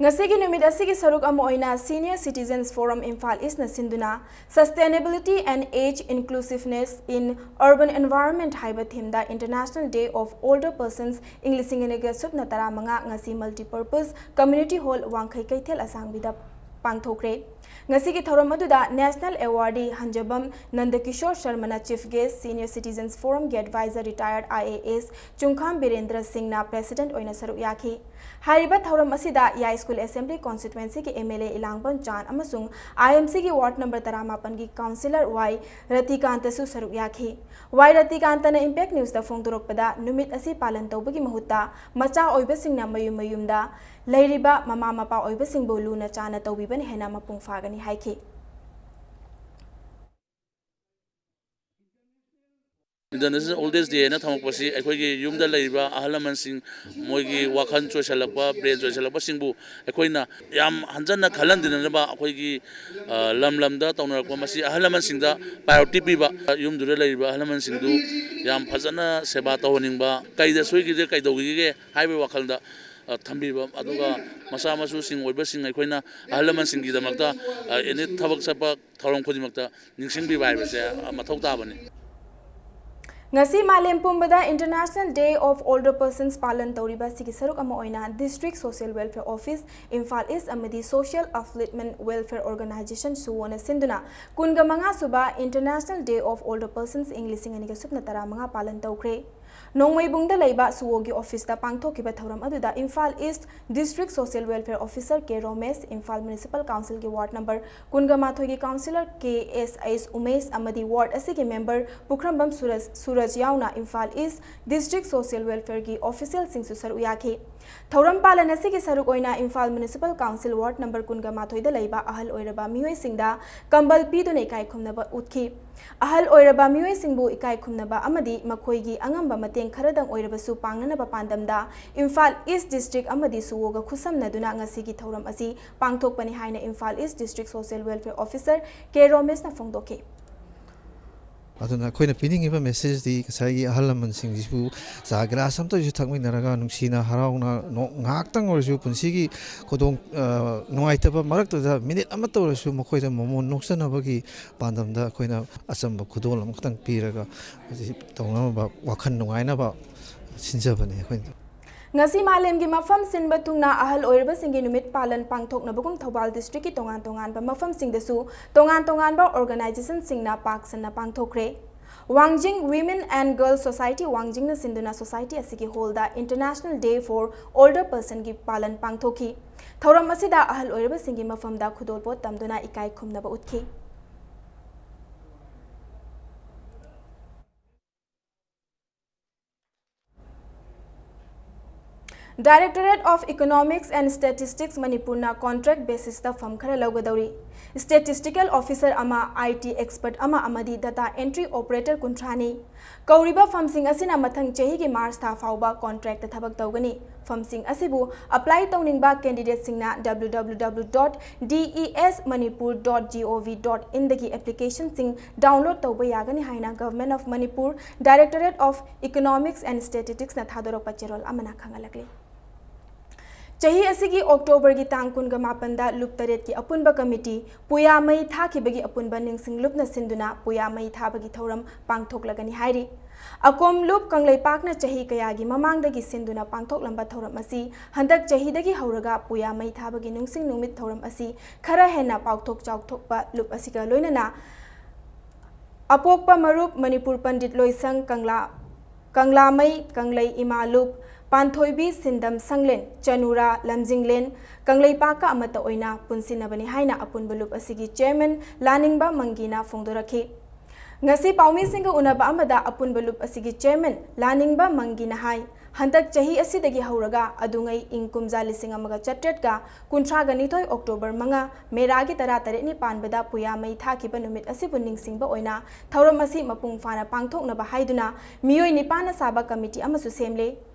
ꯉꯁꯤꯒꯤ ꯅꯨꯃꯤꯠ ꯑꯁꯤꯒꯤ ꯁꯔꯨꯛ ꯑꯃ ꯑꯣꯏꯅ Senior Citizens Forum Imphal East ꯅ ꯁꯤꯟꯗꯨꯅ Sustainability and Age Inclusiveness in Urban Environment ꯍꯥꯏꯕ theme the International Day of Older Persons ꯏꯪ ꯂꯤꯁꯤꯡ ꯑꯅꯤꯒ ꯁꯨꯞꯅ ꯇꯔꯥꯃꯉꯥ ꯉꯁꯤ Multipurpose Community Hall ꯋꯥꯡꯈꯩ ꯀꯩꯊꯦꯜ ꯑꯁꯥꯡꯕꯤꯗ ꯄꯥꯡꯊꯣꯛꯈ꯭ꯔꯦ꯫ ꯉꯁꯤꯒꯤ ꯊꯧꯔꯝ ꯑꯗꯨꯗ National Awardee ꯍꯟꯖꯕꯝ ꯅꯟꯗꯀꯤꯁꯣꯔ ꯁꯔꯃꯅ Chief Guest, Senior Citizens Forum ꯒꯤ Advisor Retired I A S ꯆꯨꯡꯈꯥꯝ Birendra ꯁꯤꯡꯅ President ꯑꯣꯏꯅ ꯁꯔꯨꯛ ꯌꯥꯈꯤ꯫ ꯍꯥꯏꯔꯤꯕ ꯊꯧꯔꯝ ꯑꯁꯤꯗ ꯌꯥꯏꯁ꯭ꯀꯨꯜ Assembly Constituency ꯒꯤ M L A ꯏꯂꯥꯡꯕꯝ ꯆꯥꯟ ꯑꯃꯁꯨꯡ I M C ꯒꯤ Ward number ꯇꯔꯥꯃꯥꯄꯟꯒꯤ Councillor ꯋꯥꯏ ꯔꯇꯤꯀꯥꯟꯇꯁꯨ ꯁꯔꯨꯛ ꯌꯥꯈꯤ꯫ ꯋꯥꯏ ꯔꯇꯤꯀꯥꯟꯇꯅ Impact News ꯇ ꯐꯣꯡꯗꯣꯔꯛꯄꯗ, ꯅꯨꯃꯤꯠ ꯑꯁꯤ ꯄꯥꯂꯟ ꯇꯧꯕꯒꯤ ꯃꯍꯨꯠꯇ ꯃꯆꯥ ꯑꯣꯏꯕꯁꯤꯡꯅ ꯃꯌꯨꯝ ꯃꯌꯨꯝꯗ ꯂꯩꯔꯤꯕ ꯃꯃꯥ ꯃꯄꯥ ꯑꯣꯏꯕꯁꯤꯡꯕꯨ ꯂꯨꯅ ꯆꯥꯅ ꯇꯧꯕꯤꯕꯅ ꯍꯦꯟꯅ ꯃꯄꯨꯡ ꯐꯥꯒꯅꯤ ꯍꯥꯏꯈꯤ꯫ International Old Age Day ꯍꯥꯏꯅ ꯊꯝꯃꯛꯄꯁꯤ ꯑꯩꯈꯣꯏꯒꯤ ꯌꯨꯝꯗ ꯂꯩꯔꯤꯕ ꯑꯍꯜ ꯂꯃꯟꯁꯤꯡ, ꯃꯣꯏꯒꯤ ꯋꯥꯈꯜ ꯆꯣꯏꯁꯜꯂꯛꯄ, brain ꯆꯣꯏꯁꯜꯂꯛꯄꯁꯤꯡꯕꯨ ꯑꯩꯈꯣꯏꯅ ꯌꯥꯝ ꯍꯟꯖꯟꯅ ꯈꯜꯍꯟꯗꯅꯕ ꯑꯩꯈꯣꯏꯒꯤ, ꯑ, ꯂꯝ ꯂꯝꯗ ꯇꯧꯅꯔꯛꯄ, ꯃꯁꯤ ꯑꯍꯜ ꯂꯃꯟꯁꯤꯡꯗ priority ꯄꯤꯕ, ꯌꯨꯝꯗꯨꯗ ꯂꯩꯔꯤꯕ ꯑꯍꯜ ꯂꯃꯟꯁꯤꯡꯗꯨ ꯌꯥꯝ ꯐꯖꯅ ꯁꯦꯕꯥ ꯇꯧꯍꯟꯅꯤꯡꯕ, ꯀꯩꯗ ꯁꯣꯏꯈꯤꯒꯦ, ꯀꯩꯗꯧꯈꯤꯒꯦ ꯍꯥꯏꯕꯒꯤ ꯋꯥꯈꯜꯗ, ꯑ, ꯊꯝꯕꯤꯕ, ꯑꯗꯨꯒ ꯃꯆꯥ ꯃꯁꯨꯁꯤꯡ ꯑꯣꯏꯕꯁꯤꯡ ꯑꯩꯈꯣꯏꯅ ꯑꯍꯜ ꯂꯃꯟꯁꯤꯡꯒꯤꯗꯃꯛꯇ, ꯑ, any ꯊꯕꯛ ꯆꯠꯄ ꯊꯧꯔꯝ ꯈꯨꯗꯤꯡꯃꯛꯇ ꯅꯤꯡꯁꯤꯡꯕꯤꯕ ꯍꯥꯏꯕꯁꯦ, ꯑ, ꯃꯊꯧ ꯇꯥꯕꯅꯤ꯫ ꯉꯁꯤ ꯃꯥꯂꯦꯝ ꯄꯨꯝꯕꯗ International Day of Older Persons ꯄꯥꯂꯟ ꯇꯧꯔꯤꯕ ꯑꯁꯤꯒꯤ ꯁꯔꯨꯛ ꯑꯃ ꯑꯣꯏꯅ District Social Welfare Office, Imphal East ꯑꯃꯗꯤ Social Upliftment Welfare Organisation, ꯁꯨꯑꯣꯅ ꯁꯤꯟꯗꯨꯅ ꯀꯨꯟꯒ ꯃꯉꯥ ꯁꯨꯕ International Day of Older Persons ꯏꯪ ꯂꯤꯁꯤꯡ ꯑꯅꯤꯒ ꯁꯨꯞꯅ ꯇꯔꯥꯃꯉꯥ ꯄꯥꯂꯟ ꯇꯧꯈ꯭ꯔꯦ꯫ ꯅꯣꯡꯃꯩꯕꯨꯡꯗ ꯂꯩꯕ ꯁꯨꯑꯣꯒꯤ office ꯇ ꯄꯥꯡꯊꯣꯛꯈꯤꯕ ꯊꯧꯔꯝ ꯑꯗꯨꯗ Imphal East District Social Welfare Officer ꯀꯦ ꯔꯣꯃꯦꯁ, ꯏꯝꯐꯥꯜ Municipal Council ꯒꯤ Ward number ꯀꯨꯟꯒ ꯃꯥꯊꯣꯏꯒꯤ Councillor ꯀꯦ ꯑꯦꯁ ꯑꯩꯆ ꯎꯃꯦꯁ ꯑꯃꯗꯤ ward ꯑꯁꯤꯒꯤ member ꯄꯨꯈ꯭ꯔꯝꯕꯝ ꯁꯨꯔꯖ, ꯁꯨꯔꯖ ꯌꯥꯎꯅ Imphal East District Social Welfare ꯒꯤ official ꯁꯤꯡꯁꯨ ꯁꯔꯨꯛ ꯌꯥꯈꯤ꯫ ꯊꯧꯔꯝ ꯄꯥꯂꯟ ꯑꯁꯤꯒꯤ ꯁꯔꯨꯛ ꯑꯣꯏꯅ Imphal Municipal Council Ward number ꯀꯨꯟꯒ ꯃꯥꯊꯣꯏꯗ ꯂꯩꯕ ꯑꯍꯜ ꯑꯣꯏꯔꯕ ꯃꯤꯑꯣꯏꯁꯤꯡꯗ ꯀꯝꯕꯜ ꯄꯤꯗꯨꯅ ꯏꯀꯥꯏ ꯈꯨꯝꯅꯕ ꯎꯠꯈꯤ꯫ ꯑꯍꯜ ꯑꯣꯏꯔꯕ ꯃꯤꯑꯣꯏꯁꯤꯡꯕꯨ ꯏꯀꯥꯏ ꯈꯨꯝꯅꯕ ꯑꯃꯗꯤ ꯃꯈꯣꯏꯒꯤ ꯑꯉꯝꯕ ꯃꯇꯦꯡ ꯈꯔꯗꯪ ꯑꯣꯏꯔꯕꯁꯨ ꯄꯥꯡꯅꯅꯕ ꯄꯥꯟꯗꯝꯗ ꯏꯝꯐꯥꯜ East District ꯑꯃꯗꯤ ꯁꯨꯑꯣꯒ ꯈꯨꯠꯁꯝꯅꯗꯨꯅ ꯉꯁꯤꯒꯤ ꯊꯧꯔꯝ ꯑꯁꯤ ꯄꯥꯡꯊꯣꯛꯄꯅꯤ ꯍꯥꯏꯅ Imphal East District Social Welfare Officer ꯀꯦ ꯔꯣꯃꯦꯁꯅ ꯐꯣꯡꯗꯣꯛꯈꯤ꯫ ꯑꯗꯨꯅ ꯑꯩꯈꯣꯏꯅ ꯄꯤꯅꯤꯡꯉꯤꯕ message ꯇꯤ ꯉꯁꯥꯏꯒꯤ ꯑꯍꯜ ꯂꯃꯟꯁꯤꯡꯁꯤꯕꯨ ꯆꯥ ꯒꯤꯂꯥꯁ ꯑꯃꯇ ꯑꯣꯏꯔꯁꯨ ꯊꯛꯃꯤꯟꯅꯔꯒ ꯅꯨꯡꯁꯤꯅ ꯍꯔꯥꯎꯅ ꯅꯣꯛ-, ꯉꯥꯏꯍꯥꯛꯇꯪ ꯑꯣꯏꯔꯁꯨ ꯄꯨꯟꯁꯤꯒꯤ ꯈꯨꯗꯣꯡ, ꯑ, ꯅꯨꯡꯉꯥꯏꯇꯕ ꯃꯔꯛꯇꯨꯗ minute ꯑꯃꯠꯇ ꯑꯣꯏꯔꯁꯨ ꯃꯈꯣꯏꯗ ꯃꯃꯣꯟ ꯅꯣꯛꯆꯅꯕꯒꯤ ꯄꯥꯟꯗꯝꯗ ꯑꯩꯈꯣꯏꯅ ꯑꯆꯝꯕ ꯈꯨꯗꯣꯜ ꯑꯃꯈꯛꯇꯪ ꯄꯤꯔꯒ ꯍꯧꯖꯤꯛ ꯇꯧꯅꯅꯕ ꯋꯥꯈꯜ ꯅꯨꯡꯉꯥꯏꯅꯕ ꯁꯤꯟꯖꯕꯅꯤ ꯑꯩꯈꯣꯏꯅ꯫ ꯉꯁꯤ ꯃꯥꯂꯦꯝꯒꯤ ꯃꯐꯝ ꯁꯤꯟꯕ ꯊꯨꯡꯅ ꯑꯍꯜ ꯑꯣꯏꯔꯕꯁꯤꯡꯒꯤ ꯅꯨꯃꯤꯠ ꯄꯥꯂꯟ ꯄꯥꯡꯊꯣꯛꯅꯕꯒꯨꯝ ꯊꯧꯕꯥꯜ districtꯀꯤ ꯇꯣꯉꯥꯟ ꯇꯣꯉꯥꯟꯕ ꯃꯐꯝꯁꯤꯡꯗꯁꯨ ꯇꯣꯉꯥꯟ ꯇꯣꯉꯥꯟꯕ organizationꯁꯤꯡꯅ ꯄꯥꯛ ꯁꯟꯅ ꯄꯥꯡꯊꯣꯛꯈ꯭ꯔꯦ꯫ ꯋꯥꯡꯖꯤꯡ Women and Girls Society ꯋꯥꯡꯖꯤꯡꯅ ꯁꯤꯟꯗꯨꯅ society ꯑꯁꯤꯒꯤ hallꯗ International Day for Older Personꯒꯤ ꯄꯥꯂꯟ ꯄꯥꯡꯊꯣꯛꯈꯤ꯫ ꯊꯧꯔꯝ ꯑꯁꯤꯗ ꯑꯍꯜ ꯑꯣꯏꯔꯕꯁꯤꯡꯒꯤ ꯃꯐꯝꯗ ꯈꯨꯗꯣꯜꯄꯣꯠ ꯇꯝꯗꯨꯅ ꯏꯀꯥꯏ ꯈꯨꯝꯅꯕ ꯎꯠꯈꯤ꯫ Directorate of Economics and Statistics ꯃꯅꯤꯄꯨꯔꯅ contract basisꯇ ꯐꯝ ꯈꯔ ꯂꯧꯒꯗꯧꯔꯤ꯫ Statistical officer ꯑꯃ, IT expert ꯑꯃ ꯑꯃꯗꯤ data entry operator ꯀꯨꯟꯊ꯭ꯔꯥꯅꯤ꯫ ꯀꯧꯔꯤꯕ ꯐꯝꯁꯤꯡ ꯑꯁꯤꯅ ꯃꯊꯪ ꯆꯍꯤꯒꯤ March ꯊꯥ ꯐꯥꯎꯕ contractꯇ ꯊꯕꯛ ꯇꯧꯒꯅꯤ꯫ ꯐꯝꯁꯤꯡ ꯑꯁꯤꯕꯨ apply ꯇꯧꯅꯤꯡꯕ candidateꯁꯤꯡꯅ www.desmanipur.gov.inꯗꯒꯤ applicationꯁꯤꯡ download ꯇꯧꯕ ꯌꯥꯒꯅꯤ ꯍꯥꯏꯅ Government of Manipur, Directorate of Economics and Statisticsꯅ ꯊꯥꯗꯣꯔꯛꯄ ꯆꯦꯔꯣꯜ ꯑꯃꯅ ꯈꯪꯍꯜꯂꯛꯂꯤ꯫ ꯆꯍꯤ ꯑꯁꯤꯒꯤ Octoberꯒꯤ ꯇꯥꯡ ꯀꯨꯟꯒ ꯃꯥꯄꯟꯗ ꯂꯨꯞ ꯇꯔꯦꯠꯀꯤ ꯑꯄꯨꯟꯕ committee ꯄꯨꯌꯥ ꯃꯩ ꯊꯥꯈꯤꯕꯒꯤ ꯑꯄꯨꯟꯕ ꯅꯤꯡꯁꯤꯡ ꯂꯨꯞꯅ ꯁꯤꯟꯗꯨꯅ ꯄꯨꯌꯥ ꯃꯩ ꯊꯥꯕꯒꯤ ꯊꯧꯔꯝ ꯄꯥꯡꯊꯣꯛꯂꯒꯅꯤ ꯍꯥꯏꯔꯤ꯫ ꯑꯀꯣꯝ ꯂꯨꯞ ꯀꯪꯂꯩꯄꯥꯛꯅ ꯆꯍꯤ ꯀꯌꯥꯒꯤ ꯃꯃꯥꯡꯗꯒꯤ ꯁꯤꯟꯗꯨꯅ ꯄꯥꯡꯊꯣꯛꯂꯝꯕ ꯊꯧꯔꯝ ꯑꯁꯤ ꯍꯟꯗꯛ ꯆꯍꯤꯗꯒꯤ ꯍꯧꯔꯒ ꯄꯨꯌꯥ ꯃꯩ ꯊꯥꯕꯒꯤ ꯅꯤꯡꯁꯤꯡ ꯅꯨꯃꯤꯠ ꯊꯧꯔꯝ ꯑꯁꯤ ꯈꯔ ꯍꯦꯟꯅ ꯄꯥꯛꯊꯣꯛ ꯆꯥꯎꯊꯣꯛꯄ ꯂꯨꯞ ꯑꯁꯤꯒ ꯂꯣꯏꯅꯅ ꯑꯄꯣꯛꯄ ꯃꯔꯨꯞ ꯃꯅꯤꯄꯨꯔ ꯄꯟꯗꯤꯠ ꯂꯣꯏꯁꯪ ꯀꯪꯂꯥ, ꯀꯪꯂꯥꯃꯩ ꯀꯪꯂꯩ ꯏꯃꯥ ꯂꯨꯞ, ꯄꯥꯟꯊꯣꯏꯕꯤ ꯁꯤꯟꯗꯝ ꯁꯪꯂꯦꯟ, ꯆꯅꯨꯔꯥ ꯂꯝꯖꯤꯡꯂꯦꯟ, ꯀꯪꯂꯩꯄꯥꯛꯀ ꯑꯃꯠꯇ ꯑꯣꯏꯅ ꯄꯨꯟꯁꯤꯟꯅꯕꯅꯤ ꯍꯥꯏꯅ ꯑꯄꯨꯟꯕ ꯂꯨꯞ ꯑꯁꯤꯒꯤ chairman ꯂꯥꯅꯤꯡꯕ ꯃꯪꯒꯤꯅ ꯐꯣꯡꯗꯣꯔꯛꯈꯤ꯫ ꯉꯁꯤ ꯄꯥꯎꯃꯤꯁꯤꯡꯒ ꯎꯅꯕ ꯑꯃꯗ ꯑꯄꯨꯟꯕ ꯂꯨꯞ ꯑꯁꯤꯒꯤ chairman ꯂꯥꯅꯤꯡꯕ ꯃꯪꯒꯤꯅ ꯍꯥꯏ, ꯍꯟꯗꯛ ꯆꯍꯤ ꯑꯁꯤꯗꯒꯤ ꯍꯧꯔꯒ ꯑꯗꯨꯉꯩ ꯏꯪ ꯀꯨꯝꯖꯥ ꯂꯤꯁꯤꯡ ꯑꯃꯒ ꯆꯥꯇ꯭ꯔꯦꯠꯀ ꯀꯨꯟꯊ꯭ꯔꯥꯒ ꯅꯤꯊꯣꯏ October ꯃꯉꯥ, ꯃꯦꯔꯥꯒꯤ ꯇꯔꯥ ꯇꯔꯦꯠꯅꯤ ꯄꯥꯟꯕꯗ ꯄꯨꯌꯥ ꯃꯩ ꯊꯥꯈꯤꯕ ꯅꯨꯃꯤꯠ ꯑꯁꯤꯕꯨ ꯅꯤꯡꯁꯤꯡꯕ ꯑꯣꯏꯅ ꯊꯧꯔꯝ ꯑꯁꯤ ꯃꯄꯨꯡ ꯐꯥꯅ ꯄꯥꯡꯊꯣꯛꯅꯕ ꯍꯥꯏꯗꯨꯅ ꯃꯤꯑꯣꯏ ꯅꯤꯄꯥꯟꯅ ꯁꯥꯕ committee ꯑꯃꯁꯨ ꯁꯦꯝꯂꯦ꯫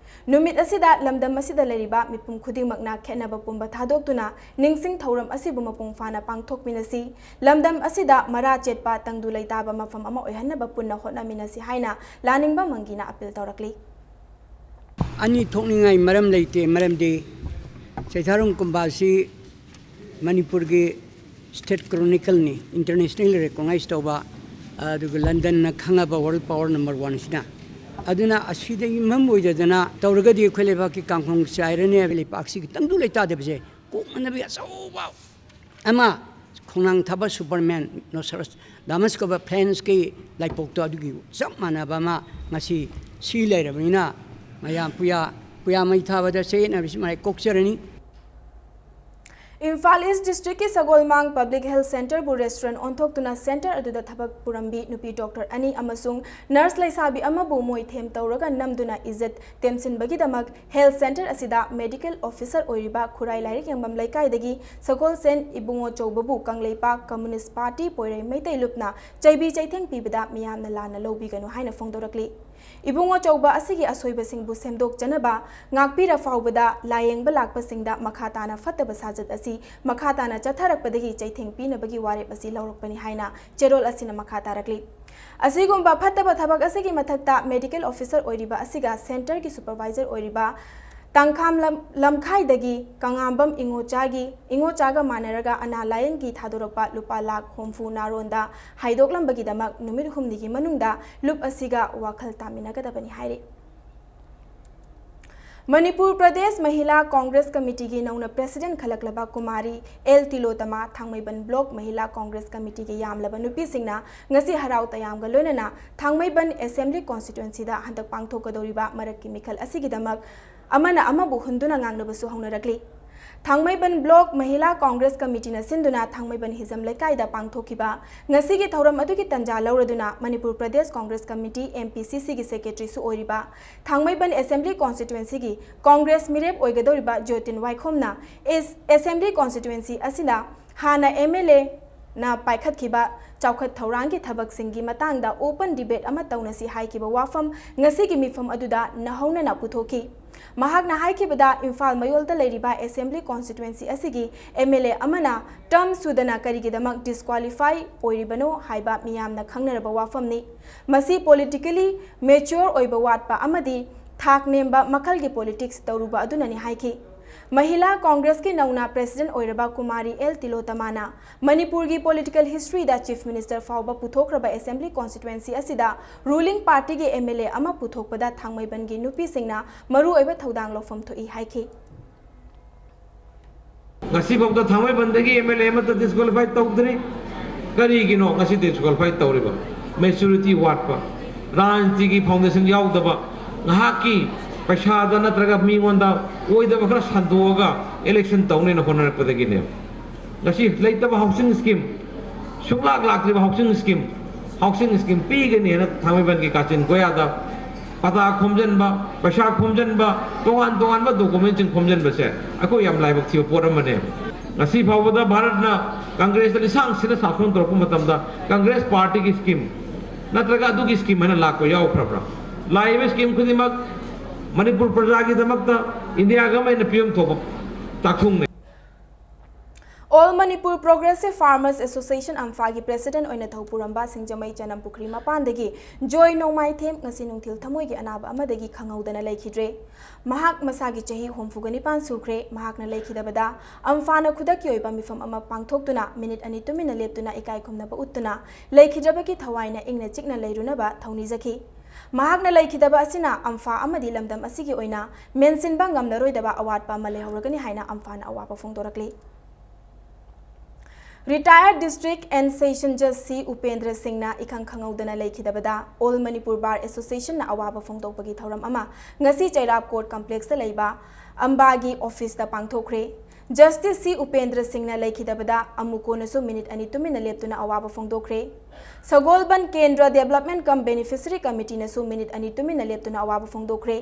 ꯅꯨꯃꯤꯠ ꯑꯁꯤꯗ ꯂꯝꯗꯝ ꯑꯁꯤꯗ ꯂꯩꯔꯤꯕ ꯃꯤꯄꯨꯝ ꯈꯨꯗꯤꯡꯃꯛꯅ ꯈꯦꯠꯅꯕ ꯄꯨꯝꯕ ꯊꯥꯗꯣꯛꯇꯨꯅ ꯅꯤꯡꯁꯤꯡ ꯊꯧꯔꯝ ꯑꯁꯤꯕꯨ ꯃꯄꯨꯡ ꯐꯥꯅ ꯄꯥꯡꯊꯣꯛꯃꯤꯟꯅꯁꯤ꯫ ꯂꯝꯗꯝ ꯑꯁꯤꯗ ꯃꯔꯥ ꯆꯦꯠꯄ ꯇꯪꯗꯨ ꯂꯩꯇꯥꯕ ꯃꯐꯝ ꯑꯃ ꯑꯣꯏꯍꯟꯅꯕ ꯄꯨꯟꯅ ꯍꯣꯠꯅꯃꯤꯟꯅꯁꯤ ꯍꯥꯏꯅ ꯂꯥꯅꯤꯡꯕ ꯃꯪꯒꯤꯅ appeal ꯇꯧꯔꯛꯂꯤ꯫ ꯑꯅꯤ ꯊꯣꯛꯅꯤꯡꯉꯥꯏ ꯃꯔꯝ ꯂꯩꯇꯦ, ꯃꯔꯝꯗꯤ ꯆꯩꯊꯥꯔꯣꯟ ꯀꯨꯝꯕ ꯑꯁꯤ ꯃꯅꯤꯄꯨꯔꯒꯤ state chronicleꯅꯤ, internationally recognized ꯇꯧꯕ, ꯑꯗꯨꯒ ꯂꯟꯗꯟꯅ ꯈꯪꯉꯕ world power number oneꯁꯤꯅ꯫ ꯑꯗꯨꯅ ꯑꯁꯤꯗꯒꯤ ꯃꯝ ꯑꯣꯏꯗꯗꯅ ꯇꯧꯔꯒꯗꯤ ꯑꯩꯈꯣꯏ ꯂꯩꯕꯥꯛꯀꯤ ꯀꯥꯡꯈꯣꯡ ꯆꯥꯏꯔꯅꯤ꯫ ꯂꯩꯄꯥꯛꯁꯤꯒꯤ ꯇꯪꯗꯨ ꯂꯩꯇꯥꯗꯕꯁꯦ ꯀꯣꯛꯅꯅꯕꯒꯤ ꯑꯆꯧꯕ ꯑꯃ, ꯈꯣꯡꯅꯥꯡ ꯊꯥꯕ ꯁꯨꯄꯔꯃꯦꯟ ꯅꯣꯁꯇ꯭ꯔꯥꯗꯥꯃꯁ ꯀꯧꯕ ꯐ꯭ꯔꯦꯟꯁꯀꯤ ꯂꯥꯏꯄꯣꯛꯇꯣ ꯑꯗꯨꯒꯤ ꯆꯞ ꯃꯥꯟꯅꯕ ꯑꯃ ꯉꯁꯤ ꯁꯤ ꯂꯩꯔꯕꯅꯤꯅ, ꯃꯌꯥꯝ ꯄꯨꯌꯥ, ꯄꯨꯌꯥ ꯃꯩ ꯊꯥꯕꯗ ꯆꯌꯦꯠꯅꯕꯁꯤ ꯃꯔꯥꯏ ꯀꯣꯛꯆꯔꯅꯤ꯫ ꯏꯝꯐꯥꯜ ꯏꯁ ꯗꯤꯁꯇ꯭ꯔꯤꯛꯀꯤ ꯁꯒꯣꯜꯃꯥꯡ ꯄꯕ꯭ꯂꯤꯛ ꯍꯦꯜꯊ ꯁꯦꯟꯇꯔꯕꯨ ꯔꯦꯁꯇꯨꯔꯦꯟ ꯑꯣꯟꯊꯣꯛꯇꯨꯅ ꯁꯦꯟꯇꯔ ꯑꯗꯨꯗ ꯊꯕꯛ ꯄꯨꯔꯝꯕꯤ ꯅꯨꯄꯤ ꯗꯣꯛꯇꯔ ꯑꯅꯤ ꯑꯃꯁꯨꯡ ꯅꯔꯁ ꯂꯩꯁꯥꯕꯤ ꯑꯃꯕꯨ ꯃꯣꯏꯊꯦꯝ ꯇꯧꯔꯒ ꯅꯝꯗꯨꯅ ꯏꯖꯠ ꯇꯦꯝꯁꯤꯟꯕꯒꯤꯗꯃꯛ ꯍꯦꯜꯊ ꯁꯦꯟꯇꯔ ꯑꯁꯤꯗ ꯃꯦꯗꯤꯀꯦꯜ ꯑꯣꯐꯤꯁꯔ ꯑꯣꯏꯔꯤꯕ ꯈꯨꯔꯥꯏ ꯂꯥꯏꯔꯤꯛ ꯌꯦꯡꯐꯝ ꯂꯩꯀꯥꯏꯗꯒꯤ ꯁꯒꯣꯜꯁꯦꯟ ꯏꯕꯨꯡꯉꯣ ꯆꯧꯕꯕꯨ ꯀꯪꯂꯩꯄꯥꯛ ꯀꯝꯃꯨꯅꯤꯁ꯭ꯠ ꯄꯥꯔꯇꯤ ꯄꯣꯏꯔꯩ ꯃꯩꯇꯩ ꯂꯨꯞꯅ ꯆꯩꯕꯤ ꯆꯩꯊꯦꯡ ꯄꯤꯕꯗ ꯃꯤꯌꯥꯝꯅ ꯂꯥꯟꯅ ꯂꯧꯕꯤꯒꯅꯨ ꯍꯥꯏꯅ ꯐꯣꯡꯗꯣꯔꯛꯂꯤ꯫ ꯏꯕꯨꯡꯉꯣ ꯆꯧꯕ ꯑꯁꯤꯒꯤ ꯑꯁꯣꯏꯕꯁꯤꯡꯕꯨ ꯁꯦꯝꯗꯣꯛꯆꯅꯕ ꯉꯥꯛꯄꯤꯔ ꯐꯥꯎꯕꯗ ꯂꯥꯌꯦꯡꯕ ꯂꯥꯛꯄꯁꯤꯡꯗ ꯃꯈꯥ ꯇꯥꯅ ꯐꯠꯇꯕ ꯁꯥꯖꯠ ꯑꯁꯤ ꯃꯈꯥ ꯇꯥꯅ ꯆꯠꯊꯔꯛꯄꯗꯒꯤ ꯆꯩꯊꯦꯡ ꯄꯤꯅꯕꯒꯤ ꯋꯥꯔꯦꯞ ꯑꯁꯤ ꯂꯧꯔꯛꯄꯅꯤ ꯍꯥꯏꯅ ꯆꯦꯔꯣꯜ ꯑꯁꯤꯅ ꯃꯈꯥ ꯇꯥꯔꯛꯂꯤ꯫ ꯑꯁꯤꯒꯨꯝꯕ ꯐꯠꯇꯕ ꯊꯕꯛ ꯑꯁꯤꯒꯤ ꯃꯊꯛꯇ ꯃꯦꯗꯤꯀꯦꯜ ꯑꯣꯐꯤꯁꯔ ꯑꯣꯏꯔꯤꯕ ꯑꯁꯤꯒ ꯁꯦꯟꯇꯔꯒꯤ ꯁꯨꯄꯔꯚꯥꯏꯖꯔ ꯑꯣꯏꯔꯤꯕ ꯇꯥꯡꯈꯥꯝ ꯂꯝ-, ꯂꯝꯈꯥꯏꯗꯒꯤ ꯀꯉꯥꯝꯕꯝ ꯏꯉꯣꯆꯥꯒꯤ, ꯏꯉꯣꯆꯥꯒ ꯃꯥꯟꯅꯔꯒ ꯑꯅꯥ ꯂꯥꯌꯦꯡꯒꯤ ꯊꯥꯗꯣꯔꯛꯄ ꯂꯨꯄꯥ ꯂꯥꯈ ꯍꯨꯝꯐꯨ ꯅꯥꯔꯣꯟꯗ ꯍꯥꯏꯗꯣꯛꯂꯝꯕꯒꯤꯗꯃꯛ ꯅꯨꯃꯤꯠ ꯍꯨꯝꯅꯤꯒꯤ ꯃꯅꯨꯡꯗ ꯂꯨꯞ ꯑꯁꯤꯒ ꯋꯥꯈꯜ ꯇꯥꯃꯤꯟꯅꯒꯗꯕꯅꯤ ꯍꯥꯏꯔꯤ꯫ ꯃꯅꯤꯄꯨꯔ ꯄ꯭ꯔꯗꯦꯁ ꯃꯍꯤꯂꯥ ꯀꯣꯡꯒ꯭ꯔꯦꯁ ꯀꯃꯤꯇꯤꯒꯤ ꯅꯧꯅ ꯄ꯭ꯔꯦꯁꯤꯗꯦꯟꯠ ꯈꯜꯂꯛꯂꯕ ꯀꯨꯃꯥꯔꯤ ꯑꯦꯜ ꯇꯤꯂꯣꯇꯃꯥ ꯊꯥꯡꯃꯩꯕꯟ ꯕ꯭ꯂꯣꯛ ꯃꯍꯤꯂꯥ ꯀꯣꯡꯒ꯭ꯔꯦꯁ ꯀꯃꯤꯇꯤꯒꯤ ꯌꯥꯝꯂꯕ ꯅꯨꯄꯤꯁꯤꯡꯅ ꯉꯁꯤ ꯍꯔꯥꯎ ꯇꯌꯥꯝꯒ ꯂꯣꯏꯅꯅ ꯊꯥꯡꯃꯩꯕꯟ ꯑꯦꯁꯦꯝꯕ꯭ꯂꯤ ꯀꯣꯟꯁꯇꯤꯇ꯭ꯋꯦꯟꯁꯤꯗ ꯍꯟꯗꯛ ꯄꯥꯡꯊꯣꯛꯀꯗꯧꯔꯤꯕ ꯃꯔꯛꯀꯤ ꯃꯤꯈꯜ ꯑꯁꯤꯒꯤꯗꯃꯛ ꯑꯃꯅ ꯑꯃꯕꯨ ꯍꯨꯟꯗꯨꯅ ꯉꯥꯡꯅꯕꯁꯨ ꯍꯧꯅꯔꯛꯂꯤ꯫ ꯊꯥꯡꯃꯩꯕꯟ ꯕ꯭ꯂꯣꯛ ꯃꯍꯤꯂꯥ ꯀꯣꯡꯒ꯭ꯔꯦꯁ ꯀꯃꯤꯇꯤꯅ ꯁꯤꯟꯗꯨꯅ ꯊꯥꯡꯃꯩꯕꯟ ꯍꯤꯖꯝ ꯂꯩꯀꯥꯏꯗ ꯄꯥꯡꯊꯣꯛꯈꯤꯕ ꯉꯁꯤꯒꯤ ꯊꯧꯔꯝ ꯑꯗꯨꯒꯤ ꯇꯟꯖꯥ ꯂꯧꯔꯗꯨꯅ Manipur Pradesh Congress committee, M P C ꯁꯤꯒꯤ ꯁꯦꯀ꯭ꯔꯦꯇꯔꯤꯁꯨ ꯑꯣꯏꯔꯤꯕ ꯊꯥꯡꯃꯩꯕꯟ ꯑꯦꯁꯦꯝꯕ꯭ꯂꯤ ꯀꯣꯟꯁꯇꯤꯇ꯭ꯋꯦꯟꯁꯤꯒꯤ ꯀꯣꯡꯒ꯭ꯔꯦꯁ ꯃꯤꯔꯦꯞ ꯑꯣꯏꯒꯗꯧꯔꯤꯕ ꯖꯣꯇꯤꯟ ꯋꯥꯏꯈꯣꯝꯅ ꯑꯦꯁ-, ꯑꯦꯁꯦꯝꯕ꯭ꯂꯤ ꯀꯣꯟꯁꯇꯤꯇ꯭ꯋꯦꯟꯁꯤ ꯑꯁꯤꯗ ꯍꯥꯟꯅ ꯑꯦꯝ ꯑꯦꯜ ꯑꯦꯅ ꯄꯥꯏꯈꯠꯈꯤꯕ ꯆꯥꯎꯈꯠ ꯊꯧꯔꯥꯡꯒꯤ ꯊꯕꯛꯁꯤꯡꯒꯤ ꯃꯇꯥꯡꯗ ꯑꯣꯄꯟ ꯗꯤꯕꯦꯠ ꯑꯃ ꯇꯧꯅꯁꯤ ꯍꯥꯏꯈꯤꯕ ꯋꯥꯐꯝ ꯉꯁꯤꯒꯤ ꯃꯤꯐꯝ ꯑꯗꯨꯗ ꯅꯧꯍꯧꯅꯅ ꯄꯨꯊꯣꯛꯈꯤ꯫ ꯃꯍꯥꯛꯅ ꯍꯥꯏꯈꯤꯕꯗ, ꯏꯝꯐꯥꯜ ꯃꯌꯣꯜꯗ ꯂꯩꯔꯤꯕ ꯑꯦꯁꯦꯝꯕ꯭ꯂꯤ ꯀꯣꯟꯁꯇꯤꯇ꯭ꯋꯦꯟꯁꯤ ꯑꯁꯤꯒꯤ ꯑꯦꯝ ꯑꯦꯜ ꯑꯦ ꯑꯃꯅ ꯇꯔꯝ ꯁꯨꯗꯅ ꯀꯔꯤꯒꯤꯗꯃꯛ ꯗꯤꯁꯀ꯭ꯋꯥꯂꯤꯐꯥꯏ ꯑꯣꯏꯔꯤꯕꯅꯣ ꯍꯥꯏꯕ ꯃꯤꯌꯥꯝꯅ ꯈꯪꯅꯔꯕ ꯋꯥꯐꯝꯅꯤ꯫ ꯃꯁꯤ ꯄꯣꯂꯤꯇꯤꯀꯦꯜꯂꯤ ꯃꯦꯆ꯭ꯌꯣꯔ ꯑꯣꯏꯕ ꯋꯥꯠꯄ ꯑꯃꯗꯤ ꯊꯥꯛ ꯅꯦꯝꯕ ꯃꯈꯜꯒꯤ ꯄꯣꯂꯤꯇꯤꯛꯁ ꯇꯧꯔꯨꯕ ꯑꯗꯨꯅꯅꯤ ꯍꯥꯏꯈꯤ꯫ ꯃꯍꯤꯂꯥ ꯀꯣꯡꯒ꯭ꯔꯦꯁꯀꯤ ꯅꯧꯅ ꯄ꯭ꯔꯦꯁꯤꯗꯦꯟꯠ ꯑꯣꯏꯔꯕ ꯀꯨꯃꯥꯔꯤ ꯑꯦꯜ ꯇꯤꯂꯣꯇꯃꯥꯅ ꯃꯅꯤꯄꯨꯔꯒꯤ ꯄꯣꯂꯤꯇꯤꯀꯦꯜ ꯍꯤꯁꯇ꯭ꯔꯤꯗ ꯆꯤꯐ ꯃꯤꯅꯤꯁꯇꯔ ꯐꯥꯎꯕ ꯄꯨꯊꯣꯛꯈ꯭ꯔꯕ ꯑꯦꯁꯦꯝꯕ꯭ꯂꯤ ꯀꯣꯟꯁꯇꯤꯇ꯭ꯋꯦꯟꯁꯤ ꯑꯁꯤꯗ ꯔꯨꯂꯤꯡ ꯄꯥꯔꯇꯤꯒꯤ ꯑꯦꯝ ꯑꯦꯜ ꯑꯦ ꯑꯃ ꯄꯨꯊꯣꯛꯄꯗ ꯊꯥꯡꯃꯩꯕꯟꯒꯤ ꯅꯨꯄꯤꯁꯤꯡꯅ ꯃꯔꯨꯑꯣꯏꯕ ꯊꯧꯗꯥꯡ ꯂꯧꯐꯝ ꯊꯣꯛꯏ ꯍꯥꯏꯈꯤ꯫ ꯉꯁꯤꯐꯥꯎꯗ ꯊꯥꯡꯃꯩꯕꯟꯗꯒꯤ ꯑꯦꯝ ꯑꯦꯜ ꯑꯦ ꯑꯃꯠꯇ ꯗꯤꯁꯀ꯭ꯋꯥꯂꯤꯐꯥꯏ ꯇꯧꯗ꯭ꯔꯤ꯫ ꯀꯔꯤꯒꯤꯅꯣ ꯉꯁꯤ ꯗꯤꯁꯀ꯭ꯋꯥꯂꯤꯐꯥꯏ ꯇꯧꯔꯤꯕ? ꯃꯦꯆꯨꯔꯤꯇꯤ ꯋꯥꯠꯄ, ꯔꯥꯖꯅꯤꯇꯤꯒꯤ ꯐꯥꯎꯟꯗꯦꯁꯟ ꯌꯥꯎꯗꯕ, ꯉꯥꯏꯍꯥꯛꯀꯤ ꯄꯩꯁꯥꯗ ꯅꯠꯇ꯭ꯔꯒ ꯃꯤꯉꯣꯟꯗ ꯑꯣꯏꯗꯕ ꯈꯔ ꯁꯟꯗꯣꯛꯑꯒ ꯏꯂꯦꯛꯁꯟ ꯇꯧꯅꯦꯅ ꯍꯣꯠꯅꯔꯛꯄꯗꯒꯤꯅꯦꯕ꯫ ꯉꯁꯤ ꯂꯩꯇꯕ ꯍꯥꯎꯁꯤꯡ ꯁ꯭ꯀꯤꯝ, ꯁꯨꯡꯂꯥꯛ ꯂꯥꯛꯇ꯭ꯔꯤꯕ ꯍꯥꯎꯁꯤꯡ ꯁ꯭ꯀꯤꯝ, ꯍꯥꯎꯁꯤꯡ ꯁ꯭ꯀꯤꯝ ꯄꯤꯒꯅꯤ ꯍꯥꯏꯅ ꯊꯥꯡꯃꯩꯕꯟꯒꯤ ꯀꯥꯆꯤꯟ ꯀꯣꯌꯥꯗ ꯄꯇꯥ ꯈꯣꯝꯖꯤꯟꯕ, ꯄꯩꯁꯥ ꯈꯣꯝꯖꯤꯟꯕ, ꯇꯣꯉꯥꯟ ꯇꯣꯉꯥꯟꯕ ꯗꯣꯀꯨꯃꯦꯟꯁꯤꯡ ꯈꯣꯝꯖꯤꯟꯕꯁꯦ ꯑꯩꯈꯣꯏ ꯌꯥꯝ ꯂꯥꯏꯕꯛ ꯊꯤꯕ ꯄꯣꯠ ꯑꯃꯅꯦ꯫ ꯉꯁꯤ ꯐꯥꯎꯕꯗ ꯚꯥꯔꯠꯅ ꯀꯪꯒ꯭ꯔꯦꯁꯇ ꯂꯤꯁꯥꯡ ꯁꯤꯟꯅ ꯁꯥꯁꯣꯟ ꯇꯧꯔꯛꯄ ꯃꯇꯝꯗ ꯀꯪꯒ꯭ꯔꯦꯁ ꯄꯥꯔꯇꯤꯒꯤ ꯁ꯭ꯀꯤꯝ ꯅꯠꯇ꯭ꯔꯒ ꯑꯗꯨꯒꯤ ꯁ꯭ꯀꯤꯝ ꯍꯥꯏꯅ ꯂꯥꯛꯄ ꯌꯥꯎꯈ꯭ꯔꯕ꯭ꯔꯥ? ꯂꯥꯛꯏꯕ ꯁ꯭ꯀꯤꯝ ꯈꯨꯗꯤꯡꯃꯛ ꯃꯅꯤꯄꯨꯔ ꯄ꯭ꯔꯖꯥꯒꯤꯗꯃꯛꯇ ꯏꯟꯗꯤꯌꯥ ꯒꯃꯦꯟꯅ ꯄꯤꯐꯝ ꯊꯣꯛꯄ ꯆꯥꯛꯈꯨꯝꯅꯤ꯫ All Manipur Progressive Farmers Association ꯑꯝꯐꯥꯒꯤ ꯄ꯭ꯔꯦꯁꯤꯗꯦꯟꯠ ꯑꯣꯏꯅ ꯊꯧ ꯄꯨꯔꯝꯕ ꯁꯤꯡꯖꯃꯩ ꯆꯅꯝ ꯄꯨꯈ꯭ꯔꯤ ꯃꯄꯥꯟꯗꯒꯤ ꯖꯣꯏ ꯅꯣꯡꯃꯥꯏꯊꯦꯝ ꯉꯁꯤ ꯅꯨꯡꯊꯤꯜ ꯊꯃꯣꯏꯒꯤ ꯑꯅꯥꯕ ꯑꯃꯗꯒꯤ ꯈꯪꯍꯧꯗꯅ ꯂꯩꯈꯤꯗ꯭ꯔꯦ꯫ ꯃꯍꯥꯛ ꯃꯁꯥꯒꯤ ꯆꯍꯤ ꯍꯨꯝꯐꯨꯒ ꯅꯤꯄꯥꯟ ꯁꯨꯈ꯭ꯔꯦ꯫ ꯃꯍꯥꯛꯅ ꯂꯩꯈꯤꯗꯕꯗ ꯑꯝꯐꯥꯅ ꯈꯨꯗꯛꯀꯤ ꯑꯣꯏꯕ ꯃꯤꯐꯝ ꯑꯃ ꯄꯥꯡꯊꯣꯛꯇꯨꯅ ꯃꯤꯅꯤꯠ ꯑꯅꯤ ꯇꯨꯃꯤꯟꯅ ꯂꯦꯞꯇꯨꯅ ꯏꯀꯥꯏ ꯈꯨꯝꯅꯕ ꯎꯠꯇꯨꯅ ꯂꯩꯈꯤꯗ꯭ꯔꯕꯒꯤ ꯊꯋꯥꯏꯅ ꯏꯪꯅ ꯆꯤꯛꯅ ꯂꯩꯔꯨꯅꯕ ꯊꯧꯅꯤꯖꯈꯤ꯫ ꯃꯍꯥꯛꯅ ꯂꯩꯈꯤꯗꯕ ꯑꯁꯤꯅ ꯑꯝꯐꯥ ꯑꯃꯗꯤ ꯂꯝꯗꯝ ꯑꯁꯤꯒꯤ ꯑꯣꯏꯅ ꯃꯦꯟꯁꯤꯟꯕ ꯉꯝꯂꯔꯣꯏꯗꯕ ꯑꯋꯥꯠꯄ ꯑꯃ ꯂꯩꯍꯧꯔꯒꯅꯤ ꯍꯥꯏꯅ ꯑꯝꯐꯥꯅ ꯑꯋꯥꯕ ꯐꯣꯡꯗꯣꯔꯛꯂꯤ꯫ Retired District and Session Judge ꯁꯤ ꯎꯄꯦꯟꯗ꯭ꯔ ꯁꯤꯡꯅ ꯏꯈꯪ ꯈꯪꯍꯧꯗꯅ ꯂꯩꯈꯤꯗꯕꯗ All Manipur Bar Association ꯅ ꯑꯋꯥꯕ ꯐꯣꯡꯗꯣꯛꯄꯒꯤ ꯊꯧꯔꯝ ꯑꯃ ꯉꯁꯤ ꯆꯩꯔꯥꯞ ꯀꯣꯔꯠ ꯀꯝꯄ꯭ꯂꯦꯛꯁꯇ ꯂꯩꯕ ꯑꯝꯕꯥꯒꯤ ꯑꯣꯐꯤꯁꯇ ꯄꯥꯡꯊꯣꯛꯈ꯭ꯔꯦ꯫ ꯖꯁꯇꯤꯁ ꯁꯤ ꯎꯄꯦꯟꯗ꯭ꯔ ꯁꯤꯡꯅ ꯂꯩꯈꯤꯗꯕꯗ ꯑꯃꯨꯀꯣꯅꯁꯨ ꯃꯤꯅꯤꯠ ꯑꯅꯤ ꯇꯨꯃꯤꯟꯅ ꯂꯦꯞꯇꯨꯅ ꯑꯋꯥꯕ ꯐꯣꯡꯗꯣꯛꯈ꯭ꯔꯦ꯫ ꯁꯒꯣꯜꯕꯟ ꯀꯦꯟꯗ꯭ꯔ Development cum Beneficiary Committee ꯅꯁꯨ ꯃꯤꯅꯤꯠ ꯑꯅꯤ ꯇꯨꯃꯤꯟꯅ ꯂꯦꯞꯇꯨꯅ ꯑꯋꯥꯕ ꯐꯣꯡꯗꯣꯛꯈ꯭ꯔꯦ꯫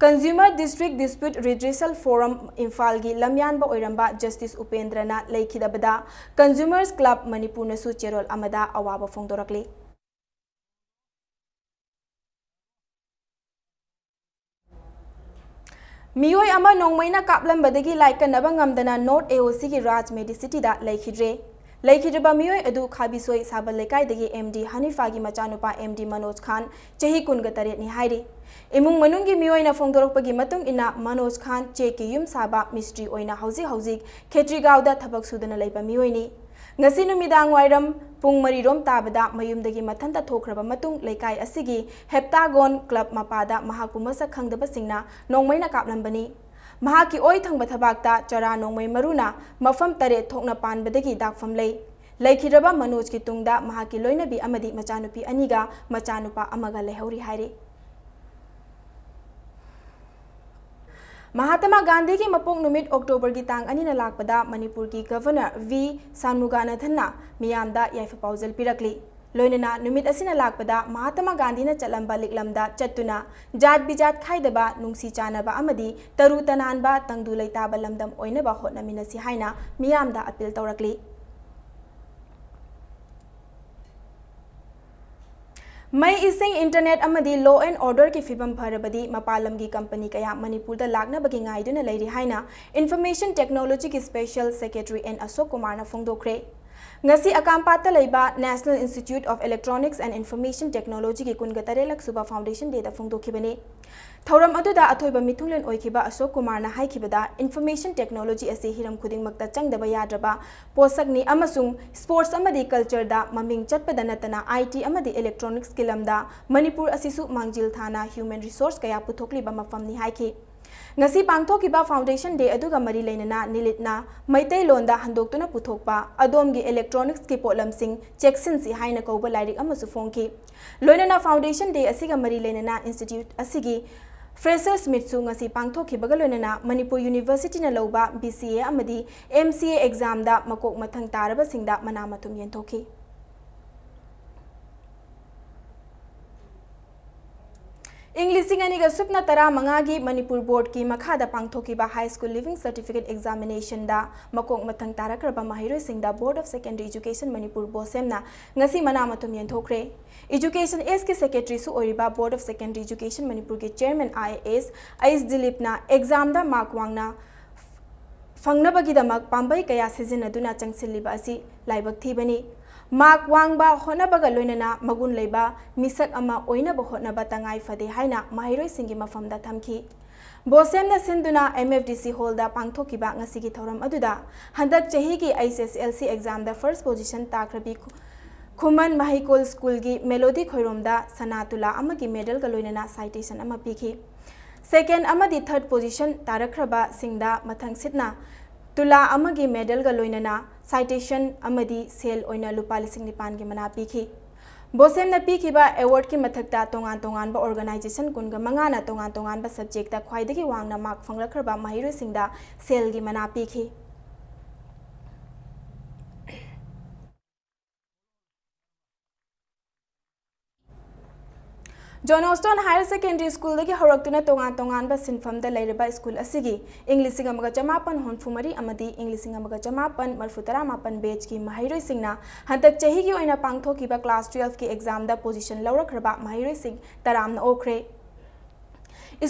Consumer District Dispute Redressal Forum ꯏꯝꯐꯥꯜꯒꯤ ꯂꯝꯌꯥꯟꯕ ꯑꯣꯏꯔꯝꯕ ꯖꯁꯇꯤꯁ ꯎꯄꯦꯟꯗ꯭ꯔꯅ ꯂꯩꯈꯤꯗꯕꯗ Consumers Club ꯃꯅꯤꯄꯨꯔꯅꯁꯨ ꯆꯦꯔꯣꯜ ꯑꯃꯗ ꯑꯋꯥꯕ ꯐꯣꯡꯗꯣꯔꯛꯂꯤ꯫ ꯃꯤꯑꯣꯏ ꯑꯃ ꯅꯣꯡꯃꯩꯅ ꯀꯥꯞꯂꯝꯕꯗꯒꯤ ꯂꯥꯏꯀꯠꯅꯕ ꯉꯝꯗꯅ North A O C ꯒꯤ ꯔꯥꯖ ꯃꯦꯗꯤꯁꯤꯇꯤꯗ ꯂꯩꯈꯤꯗ꯭ꯔꯦ꯫ ꯂꯩꯈꯤꯗ꯭ꯔꯕ ꯃꯤꯑꯣꯏ ꯑꯗꯨ ꯈꯥꯕꯤꯁꯣꯏ ꯁꯥꯕꯜ ꯂꯩꯀꯥꯏꯗꯒꯤ ꯑꯦꯝ ꯗꯤ ꯍꯅꯤꯐꯥꯒꯤ ꯃꯆꯥꯅꯨꯄꯥ ꯑꯦꯝ ꯗꯤ ꯃꯅꯣꯖ ꯈꯥꯟ, ꯆꯍꯤ ꯀꯨꯟꯒ ꯇꯔꯦꯠꯅꯤ ꯍꯥꯏꯔꯤ꯫ ꯏꯃꯨꯡ ꯃꯅꯨꯡꯒꯤ ꯃꯤꯑꯣꯏꯅ ꯐꯣꯡꯗꯣꯔꯛꯄꯒꯤ ꯃꯇꯨꯡ ꯏꯟꯅ, ꯃꯅꯣꯖ ꯈꯥꯟ ꯆꯦꯛꯀꯤ ꯌꯨꯝ ꯁꯥꯕ ꯃꯤꯁꯇ꯭ꯔꯤ ꯑꯣꯏꯅ ꯍꯧꯖꯤꯛ ꯍꯧꯖꯤꯛ ꯈꯦꯇ꯭ꯔꯤꯒꯥꯎꯗ ꯊꯕꯛ ꯁꯨꯗꯨꯅ ꯂꯩꯕ ꯃꯤꯑꯣꯏꯅꯤ꯫ ꯉꯁꯤ ꯅꯨꯃꯤꯗꯥꯡ ꯋꯥꯏꯔꯝ ꯄꯨꯡ ꯃꯔꯤ ꯔꯣꯝ ꯇꯥꯕꯗ ꯃꯌꯨꯝꯗꯒꯤ ꯃꯊꯟꯇ ꯊꯣꯛꯈ꯭ꯔꯕ ꯃꯇꯨꯡ, ꯂꯩꯀꯥꯏ ꯑꯁꯤꯒꯤ ꯍꯦꯞꯇꯥꯒꯣꯟ ꯀ꯭ꯂꯕ ꯃꯄꯥꯗ ꯃꯍꯥꯛꯄꯨ ꯃꯁꯛ ꯈꯪꯗꯕꯁꯤꯡꯅ ꯅꯣꯡꯃꯩꯅ ꯀꯥꯞꯂꯝꯕꯅꯤ꯫ ꯃꯍꯥꯛꯀꯤ ꯑꯣꯏ ꯊꯪꯕ ꯊꯕꯥꯛꯇ ꯆꯔꯥ ꯅꯣꯡꯃꯩ ꯃꯔꯨꯅ ꯃꯐꯝ ꯇꯔꯦꯠ ꯊꯣꯛꯅ ꯄꯥꯟꯕꯗꯒꯤ ꯗꯥꯛꯐꯝ ꯂꯩ꯫ ꯂꯩꯈꯤꯗ꯭ꯔꯕ ꯃꯅꯣꯖꯀꯤ ꯇꯨꯡꯗ ꯃꯍꯥꯛꯀꯤ ꯂꯣꯏꯅꯕꯤ ꯑꯃꯗꯤ ꯃꯆꯥꯅꯨꯄꯤ ꯑꯅꯤꯒ ꯃꯆꯥꯅꯨꯄꯥ ꯑꯃꯒ ꯂꯩꯍꯧꯔꯤ ꯍꯥꯏꯔꯤ꯫ ꯃꯍꯥꯇꯃꯥ ꯒꯥꯟꯙꯤꯒꯤ ꯃꯄꯣꯛ ꯅꯨꯃꯤꯠ ꯑꯣꯛꯇꯣꯕꯔꯒꯤ ꯇꯥꯡ ꯑꯅꯤꯅ ꯂꯥꯛꯄꯗ ꯃꯅꯤꯄꯨꯔꯒꯤ ꯒꯚꯔꯅꯔ ꯚꯤ ꯁꯥꯟꯃꯨꯒꯥꯅꯥꯊꯟꯅ ꯃꯤꯌꯥꯝꯗ ꯌꯥꯏꯐ ꯄꯥꯎꯖꯦꯜ ꯄꯤꯔꯛꯂꯤ꯫ ꯂꯣꯏꯅꯅ ꯅꯨꯃꯤꯠ ꯑꯁꯤꯅ ꯂꯥꯛꯄꯗ ꯃꯍꯥꯇꯃꯥ ꯒꯥꯟꯙꯤꯅ ꯆꯠꯂꯝꯕ ꯂꯤꯛꯂꯝꯗ ꯆꯠꯇꯨꯅ ꯖꯥꯠ ꯕꯤꯖꯥꯠ ꯈꯥꯏꯗꯕ, ꯅꯨꯡꯁꯤ ꯆꯥꯟꯅꯕ ꯑꯃꯗꯤ ꯇꯔꯨ ꯇꯅꯥꯟꯕ ꯇꯪꯗꯨ ꯂꯩꯇꯥꯕ ꯂꯝꯗꯝ ꯑꯣꯏꯅꯕ ꯍꯣꯠꯅꯃꯤꯟꯅꯁꯤ ꯍꯥꯏꯅ ꯃꯤꯌꯥꯝꯗ ꯑꯄꯤꯜ ꯇꯧꯔꯛꯂꯤ꯫ ꯃꯩ, ꯏꯁꯤꯡ, ꯏꯟꯇꯔꯅꯦꯠ ꯑꯃꯗꯤ law and orderꯒꯤ ꯐꯤꯕꯝ ꯐꯔꯕꯗꯤ ꯃꯄꯥꯟ ꯂꯝꯒꯤ ꯀꯝꯄꯅꯤ ꯀꯌꯥ ꯃꯅꯤꯄꯨꯔꯗ ꯂꯥꯛꯅꯕꯒꯤ ꯉꯥꯏꯗꯨꯅ ꯂꯩꯔꯤ ꯍꯥꯏꯅ Information Technologyꯒꯤ Special Secretary ꯑꯦꯟ ꯑꯁꯣꯛ ꯀꯨꯃꯥꯔꯅ ꯐꯣꯡꯗꯣꯛꯈ꯭ꯔꯦ꯫ ꯉꯁꯤ ꯑꯀꯥꯝꯄꯥꯠꯇ ꯂꯩꯕ National Institute of Electronics and Information Technologyꯒꯤ ꯀꯨꯟꯒ ꯇꯔꯦꯠꯂꯛ ꯁꯨꯕ Foundation Dayꯗ ꯐꯣꯡꯗꯣꯛꯈꯤꯕꯅꯤ꯫ ꯊꯧꯔꯝ ꯑꯗꯨꯗ ꯑꯊꯣꯏꯕ ꯃꯤꯊꯨꯡꯂꯦꯟ ꯑꯣꯏꯈꯤꯕ ꯑꯁꯣꯛ ꯀꯨꯃꯥꯔꯅ ꯍꯥꯏꯈꯤꯕꯗ, Information Technology ꯑꯁꯤ ꯍꯤꯔꯝ ꯈꯨꯗꯤꯡꯃꯛꯇ ꯆꯪꯗꯕ ꯌꯥꯗ꯭ꯔꯕ ꯄꯣꯠꯁꯛꯅꯤ ꯑꯃꯁꯨꯡ sports ꯑꯃꯗꯤ cultureꯗ ꯃꯃꯤꯡ ꯆꯠꯄꯗ ꯅꯠꯇꯅ I T ꯑꯃꯗꯤ electronicsꯀꯤ ꯂꯝꯗ ꯃꯅꯤꯄꯨꯔ ꯑꯁꯤꯁꯨ ꯃꯥꯡꯖꯤꯜ ꯊꯥꯅ human resource ꯀꯌꯥ ꯄꯨꯊꯣꯛꯂꯤꯕ ꯃꯐꯝꯅꯤ ꯍꯥꯏꯈꯤ꯫ ꯉꯁꯤ ꯄꯥꯡꯊꯣꯛꯈꯤꯕ Foundation Day ꯑꯗꯨꯒ ꯃꯔꯤ ꯂꯩꯅꯅ ꯅꯤꯂꯤꯠꯅ ꯃꯩꯇꯩꯂꯣꯟꯗ ꯍꯟꯗꯣꯛꯇꯨꯅ ꯄꯨꯊꯣꯛꯄ ꯑꯗꯣꯝꯒꯤ electronicsꯀꯤ ꯄꯣꯠꯂꯝꯁꯤꯡ ꯆꯦꯛꯁꯤꯟꯁꯤ ꯍꯥꯏꯅ ꯀꯧꯕ ꯂꯥꯏꯔꯤꯛ ꯑꯃꯁꯨ ꯐꯣꯡꯈꯤ꯫ ꯂꯣꯏꯅꯅ Foundation Day ꯑꯁꯤꯒ ꯃꯔꯤ ꯂꯩꯅꯅ institute ꯑꯁꯤꯒꯤ Freshers Meetꯁꯨ ꯉꯁꯤ ꯄꯥꯡꯊꯣꯛꯈꯤꯕꯒ ꯂꯣꯏꯅꯅ ꯃꯅꯤꯄꯨꯔ Universityꯅ ꯂꯧꯕ B C A ꯑꯃꯗꯤ M C A examꯗ ꯃꯀꯣꯛ ꯃꯊꯪ ꯇꯥꯔꯕꯁꯤꯡꯗ ꯃꯅꯥ ꯃꯊꯨꯝ ꯌꯦꯟꯊꯣꯛꯈꯤ꯫ ꯏꯪ ꯂꯤꯁꯤꯡ ꯑꯅꯤꯒ ꯁꯨꯞꯅ ꯇꯔꯥꯃꯉꯥꯒꯤ ꯃꯅꯤꯄꯨꯔ Boardꯀꯤ ꯃꯈꯥꯗ ꯄꯥꯡꯊꯣꯛꯈꯤꯕ High School Leaving Certificate Examinationꯗ ꯃꯀꯣꯛ ꯃꯊꯪ ꯇꯥꯔꯛꯈ꯭ꯔꯕ ꯃꯍꯩꯔꯣꯏꯁꯤꯡꯗ Board of Secondary Education Manipur, BOSEMꯅ ꯉꯁꯤ ꯃꯅꯥ ꯃꯊꯨꯝ ꯌꯦꯟꯊꯣꯛꯈ꯭ꯔꯦ꯫ Education Sꯀꯤ Secretaryꯁꯨ ꯑꯣꯏꯔꯤꯕ Board of Secondary Education ꯃꯅꯤꯄꯨꯔꯒꯤ Chairman I A S H ꯗꯤꯂꯤꯞꯅ examꯗ mark ꯋꯥꯡꯅ ꯐꯪꯅꯕꯒꯤꯗꯃꯛ ꯄꯥꯝꯕꯩ ꯀꯌꯥ ꯁꯤꯖꯤꯟꯅꯗꯨꯅ ꯆꯪꯁꯤꯜꯂꯤꯕ ꯑꯁꯤ ꯂꯥꯏꯕꯛ ꯊꯤꯕꯅꯤ꯫ ꯃꯥꯔꯛ ꯋꯥꯡꯕ ꯍꯣꯠꯅꯕꯒ ꯂꯣꯏꯅꯅ ꯃꯒꯨꯟ ꯂꯩꯕ ꯃꯤꯁꯛ ꯑꯃ ꯑꯣꯏꯅꯕ ꯍꯣꯠꯅꯕ ꯇꯉꯥꯏ ꯐꯗꯦ ꯍꯥꯏꯅ ꯃꯍꯩꯔꯣꯏꯁꯤꯡꯒꯤ ꯃꯐꯝꯗ ꯊꯝꯈꯤ꯫ ꯕꯣꯁꯦꯝꯅ ꯁꯤꯟꯗꯨꯅ M F D C hallꯗ ꯄꯥꯡꯊꯣꯛꯈꯤꯕ ꯉꯁꯤꯒꯤ ꯊꯧꯔꯝ ꯑꯗꯨꯗ ꯍꯟꯗꯛ ꯆꯍꯤꯒꯤ H S L C examꯗ first position ꯇꯥꯈ꯭ꯔꯕꯤ ꯈꯨ-, ꯈꯨꯃꯟ ꯃꯍꯩꯀꯣꯜ ꯁ꯭ꯀꯨꯜꯒꯤ ꯃꯦꯂꯣꯗꯤ ꯈꯣꯏꯔꯣꯝꯗ ꯁꯅꯥ ꯇꯨꯂꯥ ꯑꯃꯒꯤ medalꯒ ꯂꯣꯏꯅꯅ citation ꯑꯃ ꯄꯤꯈꯤ꯫ Second ꯑꯃꯗꯤ third position ꯇꯥꯔꯛꯈ꯭ꯔꯕꯁꯤꯡꯗ ꯃꯊꯪꯁꯤꯠꯅ ꯇꯨꯂꯥ ꯑꯃꯒꯤ medalꯒ ꯂꯣꯏꯅꯅ citation ꯑꯃꯗꯤ ꯁꯦꯜ ꯑꯣꯏꯅ ꯂꯨꯄꯥ ꯂꯤꯁꯤꯡ ꯅꯤꯄꯥꯟꯒꯤ ꯃꯅꯥ ꯄꯤꯈꯤ꯫ ꯕꯣꯁꯦꯝꯅ ꯄꯤꯈꯤꯕ awardꯀꯤ ꯃꯊꯛꯇ ꯇꯣꯉꯥꯟ ꯇꯣꯉꯥꯟꯕ organisation ꯀꯨꯟꯒ ꯃꯉꯥꯅ ꯇꯣꯉꯥꯟ ꯇꯣꯉꯥꯟꯕ subjectꯇ ꯈ꯭ꯋꯥꯏꯗꯒꯤ ꯋꯥꯡꯅ ꯃꯥꯔꯛ ꯐꯪꯂꯛꯈ꯭ꯔꯕ ꯃꯍꯩꯔꯣꯏꯁꯤꯡꯗ ꯁꯦꯜꯒꯤ ꯃꯅꯥ ꯄꯤꯈꯤ꯫ John Oston Higher Secondary Schoolꯗꯒꯤ ꯍꯧꯔꯛꯇꯨꯅ ꯇꯣꯉꯥꯟ ꯇꯣꯉꯥꯟꯕ ꯁꯤꯟꯐꯝꯗ ꯂꯩꯔꯤꯕ ꯁ꯭ꯀꯨꯜ ꯑꯁꯤꯒꯤ ꯏꯪ ꯂꯤꯁꯤꯡ ꯑꯃꯒ ꯆꯃꯥꯄꯟ ꯍꯨꯝꯐꯨ ꯃꯔꯤ ꯑꯃꯗꯤ ꯏꯪ ꯂꯤꯁꯤꯡ ꯑꯃꯒ ꯆꯃꯥꯄꯟ ꯃꯔꯤꯐꯨ ꯇꯔꯥꯃꯥꯄꯟ batchꯀꯤ ꯃꯍꯩꯔꯣꯏꯁꯤꯡꯅ ꯍꯟꯗꯛ ꯆꯍꯤꯒꯤ ꯑꯣꯏꯅ ꯄꯥꯡꯊꯣꯛꯈꯤꯕ class twelveꯀꯤ examꯗ position ꯂꯧꯔꯛꯈ꯭ꯔꯕ ꯃꯍꯩꯔꯣꯏꯁꯤꯡ ꯇꯔꯥꯝꯅ ꯑꯣꯛꯈ꯭ꯔꯦ꯫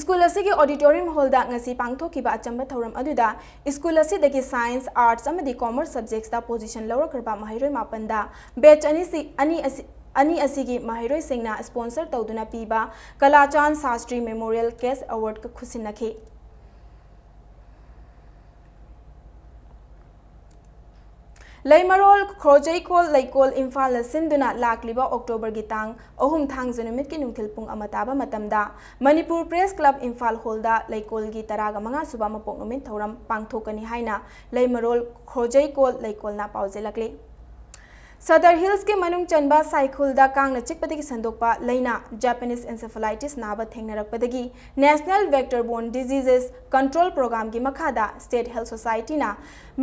ꯁ꯭ꯀꯨꯜ ꯑꯁꯤꯒꯤ auditorium hallꯗ ꯉꯁꯤ ꯄꯥꯡꯊꯣꯛꯈꯤꯕ ꯑꯆꯝꯕ ꯊꯧꯔꯝ ꯑꯗꯨꯗ ꯁ꯭ꯀꯨꯜ ꯑꯁꯤꯗꯒꯤ science, arts ꯑꯃꯗꯤ commerce subjectsꯇ position ꯂꯧꯔꯛꯈ꯭ꯔꯕ ꯃꯍꯩꯔꯣꯏ ꯃꯥꯄꯟꯗ batch ꯑꯅꯤꯁꯤ-, ꯑꯅꯤ ꯑꯁꯤ-, ꯑꯅꯤ ꯑꯁꯤꯒꯤ ꯃꯍꯩꯔꯣꯏꯁꯤꯡꯅ sponsor ꯇꯧꯗꯨꯅ ꯄꯤꯕ ꯀꯂꯥꯆꯥꯟ ꯁꯥꯁꯇ꯭ꯔꯤ Memorial Cash Awardꯀ ꯈꯨꯠꯁꯤꯟꯅꯈꯤ꯫ ꯂꯩꯃꯔꯣꯜ ꯈꯣꯔꯖꯩꯈꯣꯜ ꯂꯩꯀꯣꯜ ꯏꯝꯐꯥꯜꯅ ꯁꯤꯟꯗꯨꯅ ꯂꯥꯛꯂꯤꯕ Octoberꯒꯤ ꯇꯥꯡ ꯑꯍꯨꯝ ꯊꯥꯡꯖ ꯅꯨꯃꯤꯠꯀꯤ ꯅꯨꯡꯊꯤꯜ ꯄꯨꯡ ꯑꯃ ꯇꯥꯕ ꯃꯇꯝꯗ ꯃꯅꯤꯄꯨꯔ Press Club ꯏꯝꯐꯥꯜ hallꯗ ꯂꯩꯀꯣꯜꯒꯤ ꯇꯔꯥꯒ ꯃꯉꯥ ꯁꯨꯕ ꯃꯄꯣꯛ ꯅꯨꯃꯤꯠ ꯊꯧꯔꯝ ꯄꯥꯡꯊꯣꯛꯀꯅꯤ ꯍꯥꯏꯅ ꯂꯩꯃꯔꯣꯜ ꯈꯣꯔꯖꯩꯀꯣꯜ ꯂꯩꯀꯣꯜꯅ ꯄꯥꯎꯖꯦꯜꯂꯛꯂꯤ꯫ ꯁꯗꯔ ꯍꯤꯜꯁꯀꯤ ꯃꯅꯨꯡ ꯆꯟꯕ ꯁꯥꯏꯈꯨꯜꯗ ꯀꯥꯡꯅ ꯆꯤꯛꯄꯗꯒꯤ ꯁꯟꯗꯣꯛꯄ ꯂꯩꯅꯥ Japanese encephalitis ꯅꯥꯕ ꯊꯦꯡꯅꯔꯛꯄꯗꯒꯤ National Vector Borne Diseases Control Programꯒꯤ ꯃꯈꯥꯗ State Health Societyꯅ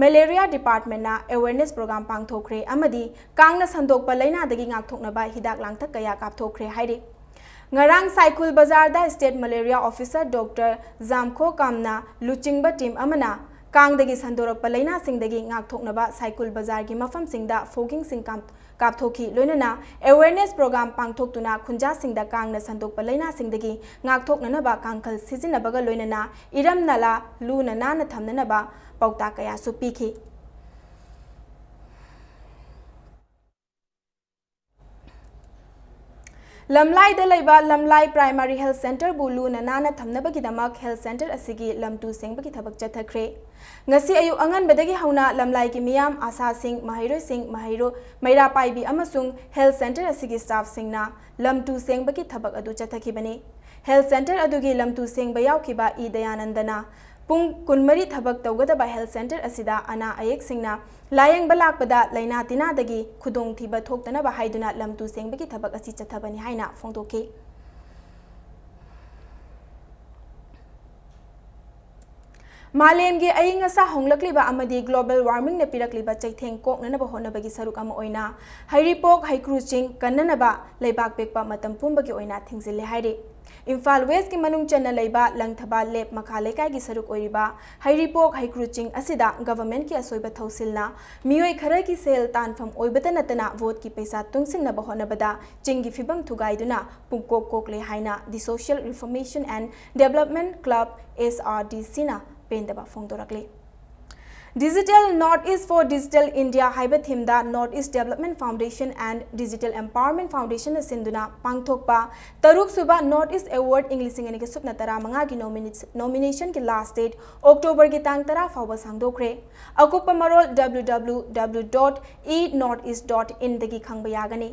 Malaria Departmentꯅ awareness program ꯄꯥꯡꯊꯣꯛꯈ꯭ꯔꯦ ꯑꯃꯗꯤ ꯀꯥꯡꯅ ꯁꯟꯗꯣꯛꯄ ꯂꯩꯅꯥꯗꯒꯤ ꯉꯥꯛꯊꯣꯛꯅꯕ ꯍꯤꯗꯥꯛ ꯂꯥꯡꯊꯛ ꯀꯌꯥ ꯀꯥꯞꯊꯣꯛꯈ꯭ꯔꯦ ꯍꯥꯏꯔꯤ꯫ ꯉꯔꯥꯡ ꯁꯥꯏꯈꯨꯜ ꯕꯖꯥꯔꯗ State Malaria Officer Doctor ꯖꯥꯝꯈꯣ ꯀꯥꯝꯅ ꯂꯨꯆꯤꯡꯕ team ꯑꯃꯅ ꯀꯥꯡꯗꯒꯤ ꯁꯟꯗꯣꯔꯛꯄ ꯂꯩꯅꯥꯁꯤꯡꯗꯒꯤ ꯉꯥꯛꯊꯣꯛꯅꯕ ꯁꯥꯏꯈꯨꯜ ꯕꯖꯥꯔꯒꯤ ꯃꯐꯝꯁꯤꯡꯗ foggingꯁꯤꯡ ꯀꯥꯞ-, ꯀꯥꯞꯊꯣꯛꯈꯤ꯫ ꯂꯣꯏꯅꯅ awareness program ꯄꯥꯡꯊꯣꯛꯇꯨꯅ ꯈꯨꯟꯖꯥꯁꯤꯡꯗ ꯀꯥꯡꯅ ꯁꯟꯗꯣꯛꯄ ꯂꯥꯏꯅꯥꯁꯤꯡꯗꯒꯤ ꯉꯥꯛꯊꯣꯛꯅꯅꯕ ꯀꯥꯡꯈꯜ ꯁꯤꯖꯤꯟꯅꯕꯒ ꯂꯣꯏꯅꯅ ꯏꯔꯝ ꯅꯂꯥ ꯂꯨꯅ ꯅꯥꯟꯅ ꯊꯝꯅꯅꯕ ꯄꯥꯎꯇꯥꯛ ꯀꯌꯥꯁꯨ ꯄꯤꯈꯤ꯫ ꯂꯝꯂꯥꯏꯗ ꯂꯩꯕ ꯂꯝꯂꯥꯏ Primary Health Centreꯕꯨ ꯂꯨꯅ ꯅꯥꯟꯅ ꯊꯝꯅꯕꯒꯤꯗꯃꯛ health centre ꯑꯁꯤꯒꯤ ꯂꯝ ꯇꯨ ꯁꯦꯡꯕꯒꯤ ꯊꯕꯛ ꯆꯠꯊꯈ꯭ꯔꯦ꯫ ꯉꯁꯤ ꯑꯌꯨꯛ ꯑꯉꯟꯕꯗꯒꯤ ꯍꯧꯅ ꯂꯝꯂꯥꯏꯒꯤ ꯃꯤꯌꯥꯝ, ꯑꯁꯥꯁꯤꯡ, ꯃꯍꯩꯔꯣꯏꯁꯤꯡ, ꯃꯍꯩꯔꯣ-, ꯃꯩꯔꯥ ꯄꯥꯏꯕꯤ ꯑꯃꯁꯨꯡ health centre ꯑꯁꯤꯒꯤ staffꯁꯤꯡꯅ ꯂꯝ ꯇꯨ ꯁꯦꯡꯕꯒꯤ ꯊꯕꯛ ꯑꯗꯨ ꯆꯠꯊꯈꯤꯕꯅꯤ꯫ Health centre ꯑꯗꯨꯒꯤ ꯂꯝ ꯇꯨ ꯁꯦꯡꯕ ꯌꯥꯎꯈꯤꯕ ꯏ ꯗꯌꯥꯅꯟꯗꯅ ꯄꯨꯡ ꯀꯨꯟꯃꯔꯤ ꯊꯕꯛ ꯇꯧꯒꯗꯕ health centre ꯑꯁꯤꯗ ꯑꯅꯥ ꯑꯌꯦꯛꯁꯤꯡꯅ ꯂꯥꯌꯦꯡꯕ ꯂꯥꯛꯄꯗ ꯂꯥꯏꯅꯥ ꯇꯤꯟꯅꯥꯗꯒꯤ ꯈꯨꯗꯣꯡꯊꯤꯕ ꯊꯣꯛꯇꯅꯕ ꯍꯥꯏꯗꯨꯅ ꯂꯝ ꯇꯨ ꯁꯦꯡꯕꯒꯤ ꯊꯕꯛ ꯑꯁꯤ ꯆꯠꯊꯕꯅꯤ ꯍꯥꯏꯅ ꯐꯣꯡꯗꯣꯛꯈꯤ꯫ ꯃꯥꯂꯦꯝꯒꯤ ꯑꯏꯪ ꯑꯁꯥ ꯍꯣꯡꯂꯛꯂꯤꯕ ꯑꯃꯗꯤ global warmingꯅ ꯄꯤꯔꯛꯂꯤꯕ ꯆꯩꯊꯦꯡ ꯀꯣꯛꯅꯅꯕ ꯍꯣꯠꯅꯕꯒꯤ ꯁꯔꯨꯛ ꯑꯃ ꯑꯣꯏꯅ ꯍꯩꯔꯤꯄꯣꯛ ꯍꯩꯀ꯭ꯔꯨ ꯆꯤꯡ ꯀꯟꯅꯅꯕ ꯂꯩꯕꯥꯛ ꯄꯤꯛꯄ ꯃꯇꯝ ꯄꯨꯝꯕꯒꯤ ꯑꯣꯏꯅ ꯊꯤꯡꯖꯤꯜꯂꯦ ꯍꯥꯏꯔꯤ꯫ ꯏꯝꯐꯥꯜ Westꯀꯤ ꯃꯅꯨꯡ ꯆꯟꯅ ꯂꯩꯕ ꯂꯪꯊꯕꯥꯜ ꯂꯦꯞ ꯃꯈꯥ ꯂꯩꯀꯥꯏꯒꯤ ꯁꯔꯨꯛ ꯑꯣꯏꯔꯤꯕ ꯍꯩꯔꯤꯄꯣꯛ ꯍꯩꯀ꯭ꯔꯨ ꯆꯤꯡ ꯑꯁꯤꯗ governmentꯀꯤ ꯑꯁꯣꯏꯕ ꯊꯧꯁꯤꯜꯅ ꯃꯤꯑꯣꯏ ꯈꯔꯒꯤ ꯁꯦꯜ ꯇꯥꯟꯐꯝ ꯑꯣꯏꯕꯇ ꯅꯠꯇꯅ voteꯀꯤ ꯄꯩꯁꯥ ꯇꯨꯡꯁꯤꯟꯅꯕ ꯍꯣꯠꯅꯕꯗ ꯆꯤꯡꯒꯤ ꯐꯤꯕꯝ ꯊꯨꯒꯥꯏꯗꯨꯅ ꯄꯨꯡꯀꯣꯛ ꯀꯣꯛꯂꯦ ꯍꯥꯏꯅ The Social Reformation and Development Club, S R D Cꯅ ꯄꯦꯟꯗꯕ ꯐꯣꯡꯗꯣꯔꯛꯂꯤ꯫ Digital North East for Digital India ꯍꯥꯏꯕ themeꯗ North East Development Foundation and Digital Empowerment Foundationꯅ ꯁꯤꯟꯗꯨꯅ ꯄꯥꯡꯊꯣꯛꯄ ꯇꯔꯨꯛ ꯁꯨꯕ North East Award ꯏꯪ ꯂꯤꯁꯤꯡ ꯑꯅꯤꯒ ꯁꯨꯞꯅ ꯇꯔꯥꯃꯉꯥꯒꯤ nominationꯒꯤ last date Octoberꯒꯤ ꯇꯥꯡ ꯇꯔꯥ ꯐꯥꯎꯕ ꯁꯥꯡꯗꯣꯛꯈ꯭ꯔꯦ꯫ ꯑꯀꯨꯞꯄ ꯃꯔꯣꯜ W W W dot e north east dot inꯗꯒꯤ ꯈꯪꯕ ꯌꯥꯒꯅꯤ꯫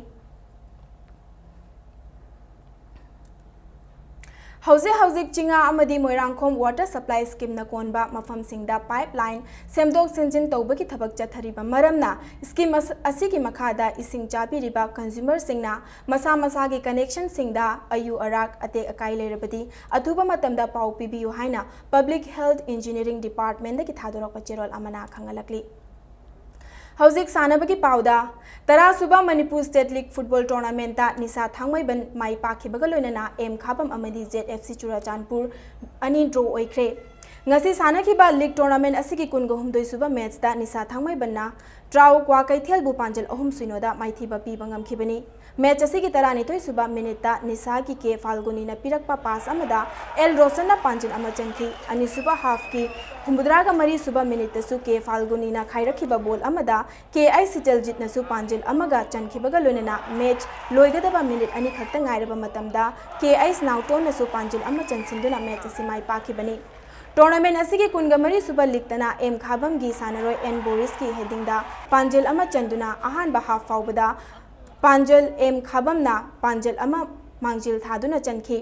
ꯍꯧꯖꯤꯛ ꯍꯧꯖꯤꯛ ꯆꯤꯉꯥ ꯑꯃꯗꯤ ꯃꯣꯏꯔꯥꯡꯈꯣꯝ water supply schemeꯅ ꯀꯣꯟꯕ ꯃꯐꯝꯁꯤꯡꯗ pipeline ꯁꯦꯝꯗꯣꯛ ꯁꯦꯝꯖꯤꯟ ꯇꯧꯕꯒꯤ ꯊꯕꯛ ꯆꯠꯊꯔꯤꯕ ꯃꯔꯝꯅ scheme ꯑꯁ-, ꯑꯁꯤꯒꯤ ꯃꯈꯥꯗ ꯏꯁꯤꯡ ꯆꯥꯕꯤꯔꯤꯕ consumerꯁꯤꯡꯅ ꯃꯁꯥ ꯃꯁꯥꯒꯤ connectionꯁꯤꯡꯗ ꯑꯌꯨ ꯑꯔꯥꯛ ꯑꯇꯦꯛ ꯑꯀꯥꯏ ꯂꯩꯔꯕꯗꯤ ꯑꯊꯨꯕ ꯃꯇꯝꯗ ꯄꯥꯎ ꯄꯤꯕꯤꯌꯨ ꯍꯥꯏꯅ Public Health Engineering Departmentꯗꯒꯤ ꯊꯥꯗꯣꯔꯛꯄ ꯆꯦꯔꯣꯜ ꯑꯃꯅ ꯈꯪꯍꯜꯂꯛꯂꯤ꯫ ꯍꯧꯖꯤꯛ ꯁꯥꯟꯅꯕꯒꯤ ꯄꯥꯎꯗ, ꯇꯔꯥ ꯁꯨꯕ ꯃꯅꯤꯄꯨꯔ State League Football Tournamentꯇ ꯅꯤꯁꯥ ꯊꯥꯡꯃꯩꯕꯟ ꯃꯥꯏ ꯄꯥꯛꯈꯤꯕꯒ ꯂꯣꯏꯅꯅ ꯑꯦꯝ ꯈꯥꯕꯝ ꯑꯃꯗꯤ Z F C ꯆꯨꯔꯥꯆꯥꯟꯄꯨꯔ ꯑꯅꯤ draw ꯑꯣꯏꯈ꯭ꯔꯦ꯫ ꯉꯁꯤ ꯁꯥꯟꯅꯈꯤꯕ ꯂꯤꯒ ꯇꯣꯔꯅꯥꯃꯦꯟ ꯑꯁꯤꯒꯤ ꯀꯨꯟꯒ ꯍꯨꯝꯗꯣꯏ ꯁꯨꯕ ꯃꯦꯠꯆꯇ ꯅꯤꯁꯥ ꯊꯥꯡꯃꯩꯕꯟꯅ ꯇ꯭ꯔꯥꯎ ꯀ꯭ꯋꯥꯀꯩꯊꯦꯜꯕꯨ ꯄꯥꯟꯖꯜ ꯑꯍꯨꯝ ꯁꯤꯅꯣꯗ ꯃꯥꯏꯊꯤꯕ ꯄꯤꯕ ꯉꯝꯈꯤꯕꯅꯤ꯫ ꯃꯦꯠꯆ ꯑꯁꯤꯒꯤ ꯇꯔꯥꯅꯤꯊꯣꯏ ꯁꯨꯕ ꯃꯤꯅꯤꯠꯇ ꯅꯤꯁꯥꯒꯤ ꯀꯦ ꯐꯥꯜꯒꯨꯅꯤꯅ ꯄꯤꯔꯛꯄ ꯄꯥꯁ ꯑꯃꯗ ꯑꯦꯜ ꯔꯣꯁꯟꯅ ꯄꯥꯟꯖꯜ ꯑꯃ ꯆꯟꯈꯤ꯫ ꯑꯅꯤꯁꯨꯕ ꯍꯥꯐꯀꯤ ꯍꯨꯝꯐꯨꯇꯔꯥꯒ ꯃꯔꯤ ꯁꯨꯕ ꯃꯤꯅꯤꯠꯇꯁꯨ ꯀꯦ ꯐꯥꯜꯒꯨꯅꯤꯅ ꯈꯥꯏꯔꯛꯈꯤꯕ ꯕꯣꯜ ꯑꯃꯗ ꯀꯦ ꯑꯩꯆ ꯁꯤꯇꯜꯖꯤꯠꯅꯁꯨ ꯄꯥꯟꯖꯤꯜ ꯑꯃꯒ ꯆꯟꯈꯤꯕꯒ ꯂꯣꯏꯅꯅ ꯃꯦꯆ ꯂꯣꯏꯒꯗꯕ ꯃꯤꯅꯤꯠ ꯑꯅꯤꯈꯛꯇ ꯉꯥꯏꯔꯕ ꯃꯇꯝꯗ ꯀꯦ ꯑꯩꯆ ꯅꯥꯎꯇꯣꯟꯅꯁꯨ ꯄꯥꯟꯖꯤꯜ ꯑꯃ ꯆꯟꯁꯤꯟꯗꯨꯅ ꯃꯦꯆ ꯑꯁꯤ ꯃꯥꯏ ꯄꯥꯛꯈꯤꯕꯅꯤ꯫ ꯇꯣꯔꯅꯥꯃꯦꯟ ꯑꯁꯤꯒꯤ ꯀꯨꯟꯒ ꯃꯔꯤ ꯁꯨꯕ ꯂꯤꯛꯇꯅ ꯑꯦꯝ ꯈꯥꯕꯝꯒꯤ ꯁꯥꯟꯅꯔꯣꯏ ꯑꯦꯟ ꯕꯣꯔꯤꯁꯀꯤ ꯍꯦꯗꯤꯡꯗ ꯄꯥꯟꯖꯤꯜ ꯑꯃ ꯆꯟꯗꯨꯅ ꯑꯍꯥꯟꯕ ꯍꯥꯐ ꯐꯥꯎꯕꯗ ꯄꯥꯟꯖꯤꯜ ꯑꯦꯝ ꯈꯥꯕꯝꯅ ꯄꯥꯟꯖꯤꯜ ꯑꯃ ꯃꯥꯡꯖꯤꯜ ꯊꯥꯗꯨꯅ ꯆꯟꯈꯤ꯫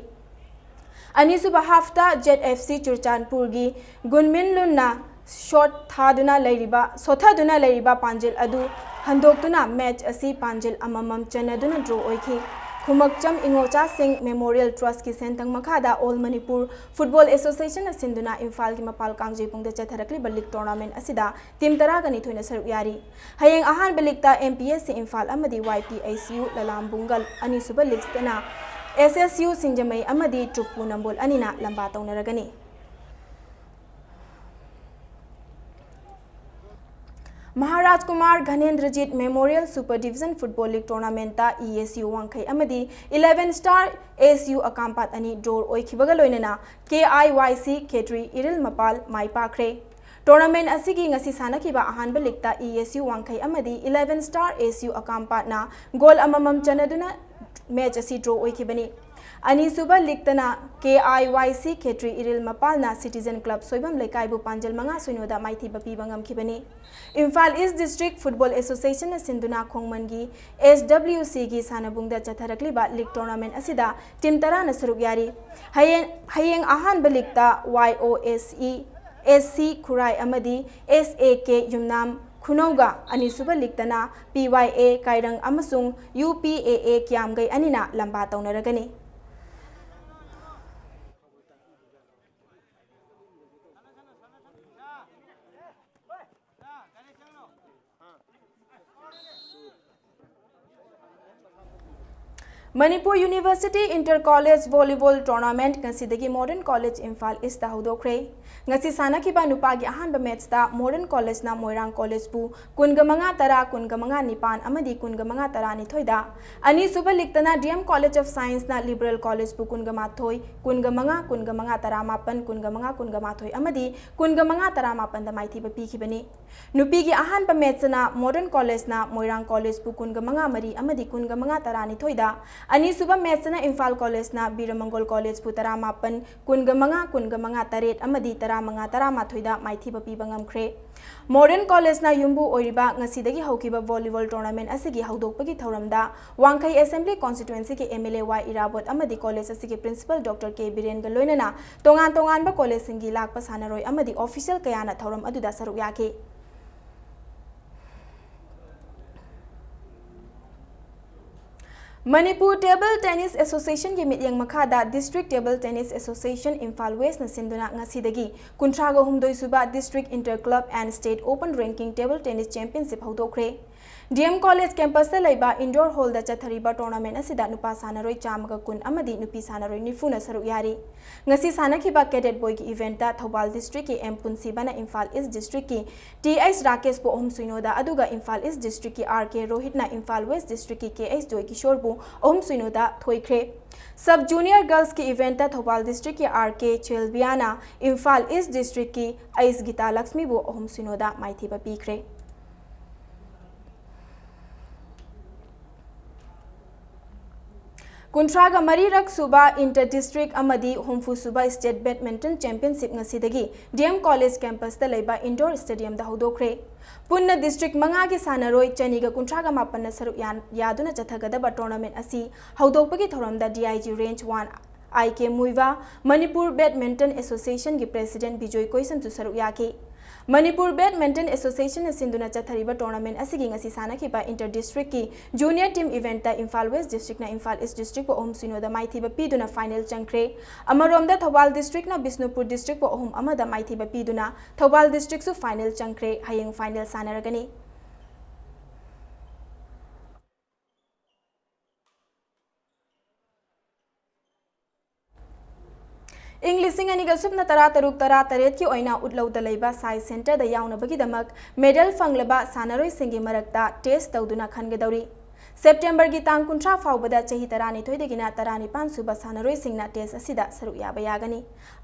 ꯑꯅꯤꯁꯨꯕ ꯍꯥꯐꯇ ꯖꯦꯠ ꯑꯦꯐ ꯁꯤ ꯆꯨꯔꯆꯥꯟꯄꯨꯔꯒꯤ ꯒꯨꯟꯃꯤꯟ ꯂꯨꯟꯅ ꯁꯣꯠ ꯊꯥꯗꯨꯅ ꯂꯩꯔꯤꯕ, ꯁꯣꯠꯊꯗꯨꯅ ꯂꯩꯔꯤꯕ ꯄꯥꯟꯖꯤꯜ ꯑꯗꯨ ꯍꯟꯗꯣꯛꯇꯨꯅ ꯃꯦꯆ ꯑꯁꯤ ꯄꯥꯟꯖꯤꯜ ꯑꯃꯃꯝ ꯆꯟꯅꯗꯨꯅ ꯗ꯭ꯔꯣ ꯑꯣꯏꯈꯤ꯫ ꯈꯨꯃꯛꯆꯝ ꯏꯉꯣꯆꯥꯁꯤꯡ ꯃꯦꯃꯣꯔꯤꯌꯦꯜ ꯇ꯭ꯔꯁꯀꯤ ꯁꯦꯟꯊꯪ ꯃꯈꯥꯗ ꯑꯣꯜ ꯃꯅꯤꯄꯨꯔ ꯐꯨꯠꯕꯣꯜ ꯑꯦꯁꯣꯁꯤꯌꯦꯁꯟꯅ ꯁꯤꯟꯗꯨꯅ ꯏꯝꯐꯥꯜꯒꯤ ꯃꯄꯥꯜ ꯀꯥꯡꯖꯩꯕꯨꯡꯗ ꯆꯠꯊꯔꯛꯂꯤꯕ ꯂꯤꯒ ꯇꯣꯔꯅꯥꯃꯦꯟ ꯑꯁꯤꯗ ꯇꯤꯝ ꯇꯔꯥꯒ ꯅꯤꯊꯣꯏꯅ ꯁꯔꯨꯛ ꯌꯥꯔꯤ꯫ ꯍꯌꯦꯡ ꯑꯍꯥꯟꯕ ꯂꯤꯒꯇ M P S C Imphal ꯑꯃꯗꯤ ꯋꯥꯏ ꯄꯤ ꯑꯩꯆ ꯌꯨ ꯂꯂꯥꯝꯕꯨꯡꯒꯜ, ꯑꯅꯤꯁꯨꯕ ꯂꯤꯒꯇꯅ ꯑꯦꯁ ꯑꯦꯁ ꯌꯨ ꯁꯤꯡꯖꯃꯩ ꯑꯃꯗꯤ ꯇ꯭ꯔꯨꯞꯄꯨ ꯅꯝꯕꯣꯜ ꯑꯅꯤꯅ ꯂꯝꯕꯥ ꯇꯧꯅꯔꯒꯅꯤ꯫ Maharaj Kumar Ghanendrajit memorial super division football league ꯇꯣꯔꯅꯥꯃꯦꯟꯠꯇ ꯏ ꯑꯦꯁ ꯌꯨ ꯋꯥꯡꯈꯩ ꯑꯃꯗꯤ ꯏꯂꯦꯚꯦꯟ ꯁ꯭ꯇꯥꯔ ꯑꯦꯁ ꯌꯨ ꯑꯀꯥꯝꯄꯥꯠ ꯑꯅꯤ ꯗ꯭ꯔꯣ ꯑꯣꯏꯈꯤꯕꯒ ꯂꯣꯏꯅꯅ ꯀꯦ ꯑꯥꯏ ꯋꯥꯏ ꯁꯤ ꯈꯦꯇ꯭ꯔꯤ ꯏꯔꯤꯜ ꯃꯄꯥꯜ ꯃꯥꯏ ꯄꯥꯛꯈ꯭ꯔꯦ꯫ ꯇꯣꯔꯅꯥꯃꯦꯟꯠ ꯑꯁꯤꯒꯤ ꯉꯁꯤ ꯁꯥꯟꯅꯈꯤꯕ ꯑꯍꯥꯟꯕ ꯂꯤꯒꯇ ꯏ ꯑꯦꯁ ꯌꯨ ꯋꯥꯡꯈꯩ ꯑꯃꯗꯤ ꯏꯂꯦꯚꯦꯟ ꯁ꯭ꯇꯥꯔ ꯑꯦꯁ ꯌꯨ ꯑꯀꯥꯝꯄꯥꯠꯅ ꯒꯣꯜ ꯑꯃꯃꯝ ꯆꯟꯅꯗꯨꯅ ꯃꯦꯆ ꯑꯁꯤ ꯗ꯭ꯔꯣ ꯑꯣꯏꯈꯤꯕꯅꯤ꯫ ꯑꯅꯤꯁꯨꯕ ꯂꯤꯒꯇꯅ ꯀꯦ ꯑꯥꯏ ꯋꯥꯏ ꯁꯤ ꯈꯦꯇ꯭ꯔꯤ ꯏꯔꯤꯜ ꯃꯄꯥꯜꯅ ꯁꯤꯇꯤꯖꯟ ꯀ꯭ꯂꯕ ꯁꯣꯏꯕꯝ ꯂꯩꯀꯥꯏꯕꯨ ꯄꯥꯟꯖꯜ ꯃꯉꯥ ꯁꯤꯅꯣꯗ ꯃꯥꯏꯊꯤꯕ ꯄꯤꯕ ꯉꯝꯈꯤꯕꯅꯤ꯫ ꯏꯝꯐꯥꯜ ꯏꯁ ꯗꯤꯁꯇ꯭ꯔꯤꯛ ꯐꯨꯠꯕꯣꯜ ꯑꯦꯁꯣꯁꯤꯌꯦꯁꯟꯅ ꯁꯤꯟꯗꯨꯅ ꯈꯣꯡꯃꯟꯒꯤ ꯑꯦꯁ ꯗꯕ꯭ꯂꯤꯎ ꯁꯤꯒꯤ ꯁꯥꯟꯅꯕꯨꯡꯗ ꯆꯠꯊꯔꯛꯂꯤꯕ ꯂꯤꯒ ꯇꯣꯔꯅꯥꯃꯦꯟꯠ ꯑꯁꯤꯗ ꯇꯤꯝ ꯇꯔꯥꯅ ꯁꯔꯨꯛ ꯌꯥꯔꯤ꯫ ꯍꯌꯦꯡ, ꯍꯌꯦꯡ ꯑꯍꯥꯟꯕ ꯂꯤꯒꯇ ꯋꯥꯏ ꯑꯣ ꯑꯦꯁ ꯏ ꯑꯦꯁ ꯁꯤ ꯈꯨꯔꯥꯏ ꯑꯃꯗꯤ ꯑꯦꯁ ꯑꯦ ꯀꯦ ꯌꯨꯝꯅꯥꯝ ꯈꯨꯅꯧꯒ, ꯑꯅꯤꯁꯨꯕ ꯂꯤꯒꯇꯅ ꯄꯤ ꯋꯥꯏ ꯑꯦ ꯀꯥꯏꯔꯪ ꯑꯃꯁꯨꯡ ꯌꯨ ꯄꯤ ꯑꯦ ꯑꯦ ꯀꯤꯌꯥꯝꯒꯩ ꯑꯅꯤꯅ ꯂꯝꯕꯥ ꯇꯧꯅꯔꯒꯅꯤ꯫ Manipur University Inter College Volleyball Tournament ꯉꯁꯤꯗꯒꯤ Modern College Imphal East ꯇ ꯍꯧꯗꯣꯛꯈ꯭ꯔꯦ꯫ ꯉꯁꯤ ꯁꯥꯟꯅꯈꯤꯕ ꯅꯨꯄꯥꯒꯤ ꯑꯍꯥꯟꯕ match ꯇ Modern College ꯅ ꯃꯣꯏꯔꯥꯡ College ꯕꯨ ꯀꯨꯟꯒ ꯃꯉꯥ ꯇꯔꯥ, ꯀꯨꯟꯒ ꯃꯉꯥ ꯅꯤꯄꯥꯟ ꯑꯃꯗꯤ ꯀꯨꯟꯒ ꯃꯉꯥ ꯇꯔꯥꯅꯤꯊꯣꯏꯗ, ꯑꯅꯤꯁꯨꯕ league ꯇꯅ D M College of Science ꯅ Liberal College ꯕꯨ ꯀꯨꯟꯒ ꯃꯥꯊꯣꯏ, ꯀꯨꯟꯒ ꯃꯉꯥ, ꯀꯨꯟꯒ ꯃꯉꯥ ꯇꯔꯥꯃꯥꯄꯟ, ꯀꯨꯟꯒ ꯃꯉꯥ ꯀꯨꯟꯒ ꯃꯥꯊꯣꯏ ꯑꯃꯗꯤ ꯀꯨꯟꯒ ꯃꯉꯥ ꯇꯔꯥꯃꯥꯄꯟꯗ ꯃꯥꯏꯊꯤꯕ ꯄꯤꯈꯤꯕꯅꯤ꯫ ꯅꯨꯄꯤꯒꯤ ꯑꯍꯥꯟꯕ match ꯅ Modern College ꯅ ꯃꯣꯏꯔꯥꯡ College ꯕꯨ ꯀꯨꯟꯒ ꯃꯉꯥ ꯃꯔꯤ ꯑꯃꯗꯤ ꯀꯨꯟꯒ ꯃꯉꯥ ꯇꯔꯥꯅꯤꯊꯣꯏꯗ, ꯑꯅꯤꯁꯨꯕ match ꯅ Imphal College ꯅ ꯕꯤꯔꯃꯪꯒꯣꯜ College ꯕꯨ ꯇꯔꯥꯃꯥꯄꯟ, ꯀꯨꯟꯒ ꯃꯉꯥ, ꯀꯨꯟꯒ ꯃꯉꯥ ꯇꯔꯦꯠ ꯑꯃꯗꯤ ꯇꯔꯥꯃꯉꯥ ꯇꯔꯥꯃꯥꯊꯣꯏꯗ ꯃꯥꯏꯊꯤꯕ ꯄꯤꯕ ꯉꯝꯈ꯭ꯔꯦ꯫ Modern College ꯅ ꯌꯨꯝꯕꯨ ꯑꯣꯏꯔꯤꯕ ꯉꯁꯤꯗꯒꯤ ꯍꯧꯈꯤꯕ volleyball tournament ꯑꯁꯤꯒꯤ ꯍꯧꯗꯣꯛꯄꯒꯤ ꯊꯧꯔꯝꯗ ꯋꯥꯡꯈꯩ Assembly Constituency ꯒꯤ M L A Y ꯏꯔꯥꯕꯣꯠ ꯑꯃꯗꯤ college ꯑꯁꯤꯒꯤ principal Doctor K ꯕꯤꯔꯦꯟꯒ ꯂꯣꯏꯅꯅ ꯇꯣꯉꯥꯟ ꯇꯣꯉꯥꯟꯕ college ꯁꯤꯡꯒꯤ ꯂꯥꯛꯄ ꯁꯥꯟꯅꯔꯣꯏ ꯑꯃꯗꯤ official ꯀꯌꯥꯅ ꯊꯧꯔꯝ ꯑꯗꯨꯗ ꯁꯔꯨꯛ ꯌꯥꯈꯤ꯫ Manipur Table Tennis Association ꯒꯤ ꯃꯤꯠꯌꯦꯡ ꯃꯈꯥꯗ District Table Tennis Association Imphal West ꯅ ꯁꯤꯟꯗꯨꯅ ꯉꯁꯤꯗꯒꯤ ꯀꯨꯟꯊ꯭ꯔꯥꯒ ꯍꯨꯝꯗꯣꯏ ꯁꯨꯕ District Inter Club and State Open Ranking Table Tennis Championship ꯍꯧꯗꯣꯛꯈ꯭ꯔꯦ꯫ D M College campus ꯇ ꯂꯩꯕ indoor hall ꯗ ꯆꯠꯊꯔꯤꯕ tournament ꯑꯁꯤꯗ ꯅꯨꯄꯥ ꯁꯥꯟꯅꯔꯣꯏ ꯆꯥꯝꯃꯒ ꯀꯨꯟ ꯑꯃꯗꯤ ꯅꯨꯄꯤ ꯁꯥꯟꯅꯔꯣꯏ ꯅꯤꯐꯨꯅ ꯁꯔꯨꯛ ꯌꯥꯔꯤ꯫ ꯉꯁꯤ ꯁꯥꯟꯅꯈꯤꯕ cadet ꯕꯣꯏꯒꯤ event ꯇ ꯊꯧꯕꯥꯜ district ꯀꯤ M ꯄꯨꯟꯁꯤꯕꯅ ꯏꯝꯐꯥꯜ East district ꯀꯤ T H ꯔꯥꯀꯦꯁꯄꯨ ꯑꯍꯨꯝ ꯁꯨꯏꯅꯣꯗ, ꯑꯗꯨꯒ ꯏꯝꯐꯥꯜ East district ꯀꯤ R K ꯔꯣꯍꯤꯠꯅ Imphal West district ꯀꯤ K H ꯖꯣꯏ ꯀꯤꯁꯣꯔꯕꯨ ꯑꯍꯨꯝ ꯁꯨꯏꯅꯣꯗ ꯊꯣꯏꯈ꯭ꯔꯦ꯫ Sub Junior Girls ꯀꯤ event ꯇ ꯊꯧꯕꯥꯜ district ꯀꯤ R K ꯆꯦꯜꯕꯤꯌꯥꯅ Imphal East district ꯀꯤ ꯑꯩꯁ ꯒꯤꯇꯥ ꯂꯛꯁꯃꯤꯕꯨ ꯑꯍꯨꯝ ꯁꯨꯏꯅꯣꯗ ꯃꯥꯏꯊꯤꯕ ꯄꯤꯈ꯭ꯔꯦ꯫ ꯀꯨꯟꯊ꯭ꯔꯥꯒ ꯃꯔꯤꯔꯛ ꯁꯨꯕ Inter District ꯑꯃꯗꯤ ꯍꯨꯝꯐꯨ ꯁꯨꯕ State Badminton Championship ꯉꯁꯤꯗꯒꯤ D M College campus ꯇ ꯂꯩꯕ indoor stadium ꯗ ꯍꯧꯗꯣꯛꯈ꯭ꯔꯦ꯫ ꯄꯨꯟꯅ district ꯃꯉꯥꯒꯤ ꯁꯥꯟꯅꯔꯣꯏ ꯆꯅꯤꯒ ꯀꯨꯟꯊ꯭ꯔꯥꯒ ꯃꯥꯄꯟꯅ ꯁꯔꯨꯛ ꯌꯥꯟ-, ꯌꯥꯗꯨꯅ ꯆꯠꯊꯒꯗꯕ tournament ꯑꯁꯤ ꯍꯧꯗꯣꯛꯄꯒꯤ ꯊꯧꯔꯝꯗ D I G Range one I K ꯃꯨꯏꯕꯥ, Manipur Badminton Association ꯒꯤ President ꯕꯤꯖꯣꯏ ꯀꯣꯏꯁꯝꯁꯨ ꯁꯔꯨꯛ ꯌꯥꯈꯤ꯫ ꯃꯅꯤꯄꯨꯔ Badminton Association ꯅ ꯁꯤꯟꯗꯨꯅ ꯆꯠꯊꯔꯤꯕ tournament ꯑꯁꯤꯒꯤ ꯉꯁꯤ ꯁꯥꯟꯅꯈꯤꯕ Inter District ꯀꯤ Junior Team event ꯇ ꯏꯝꯐꯥꯜ West District ꯅ ꯏꯝꯐꯥꯜ East District ꯄꯨ ꯑꯍꯨꯝ ꯁꯨꯏꯅꯣꯗ ꯃꯥꯏꯊꯤꯕ ꯄꯤꯗꯨꯅ final ꯆꯪꯈ꯭ꯔꯦ꯫ ꯑꯃꯔꯣꯝꯗ ꯊꯧꯕꯥꯜ District ꯅ ꯕꯤꯁꯅꯨꯄꯨꯔ District ꯄꯨ ꯑꯍꯨꯝ ꯑꯃꯗ ꯃꯥꯏꯊꯤꯕ ꯄꯤꯗꯨꯅ ꯊꯧꯕꯥꯜ District ꯁꯨ final ꯆꯪꯈ꯭ꯔꯦ꯫ ꯍꯌꯦꯡ final ꯁꯥꯟꯅꯔꯒꯅꯤ꯫ ꯏꯪ ꯂꯤꯁꯤꯡ ꯑꯅꯤꯒ ꯁꯨꯞꯅ ꯇꯔꯥ ꯇꯔꯨꯛ ꯇꯔꯥ ꯇꯔꯦꯠꯀꯤ ꯑꯣꯏꯅ ꯎꯠꯂꯧꯗ ꯂꯩꯕ ꯁꯥꯏ ꯁꯦꯟꯇꯔꯗ ꯌꯥꯎꯅꯕꯒꯤꯗꯃꯛ ꯃꯦꯗꯜ ꯐꯪꯂꯕ ꯁꯥꯟꯅꯔꯣꯏꯁꯤꯡꯒꯤ ꯃꯔꯛꯇ ꯇꯦꯁ ꯇꯧꯗꯨꯅ ꯈꯟꯒꯗꯧꯔꯤ꯫ ꯁꯦꯞꯇꯦꯝꯕꯔꯒꯤ ꯇꯥꯡ ꯀꯨꯟꯊ꯭ꯔꯥ ꯐꯥꯎꯕꯗ ꯆꯍꯤ ꯇꯔꯥꯅꯤꯊꯣꯏꯗꯒꯤꯅ ꯇꯔꯥꯅꯤꯄꯥꯟ ꯁꯨꯕ ꯁꯥꯟꯅꯔꯣꯏꯁꯤꯡꯅ ꯇꯦꯁ ꯑꯁꯤꯗ ꯁꯔꯨꯛ ꯌꯥꯕ ꯌꯥꯒꯅꯤ꯫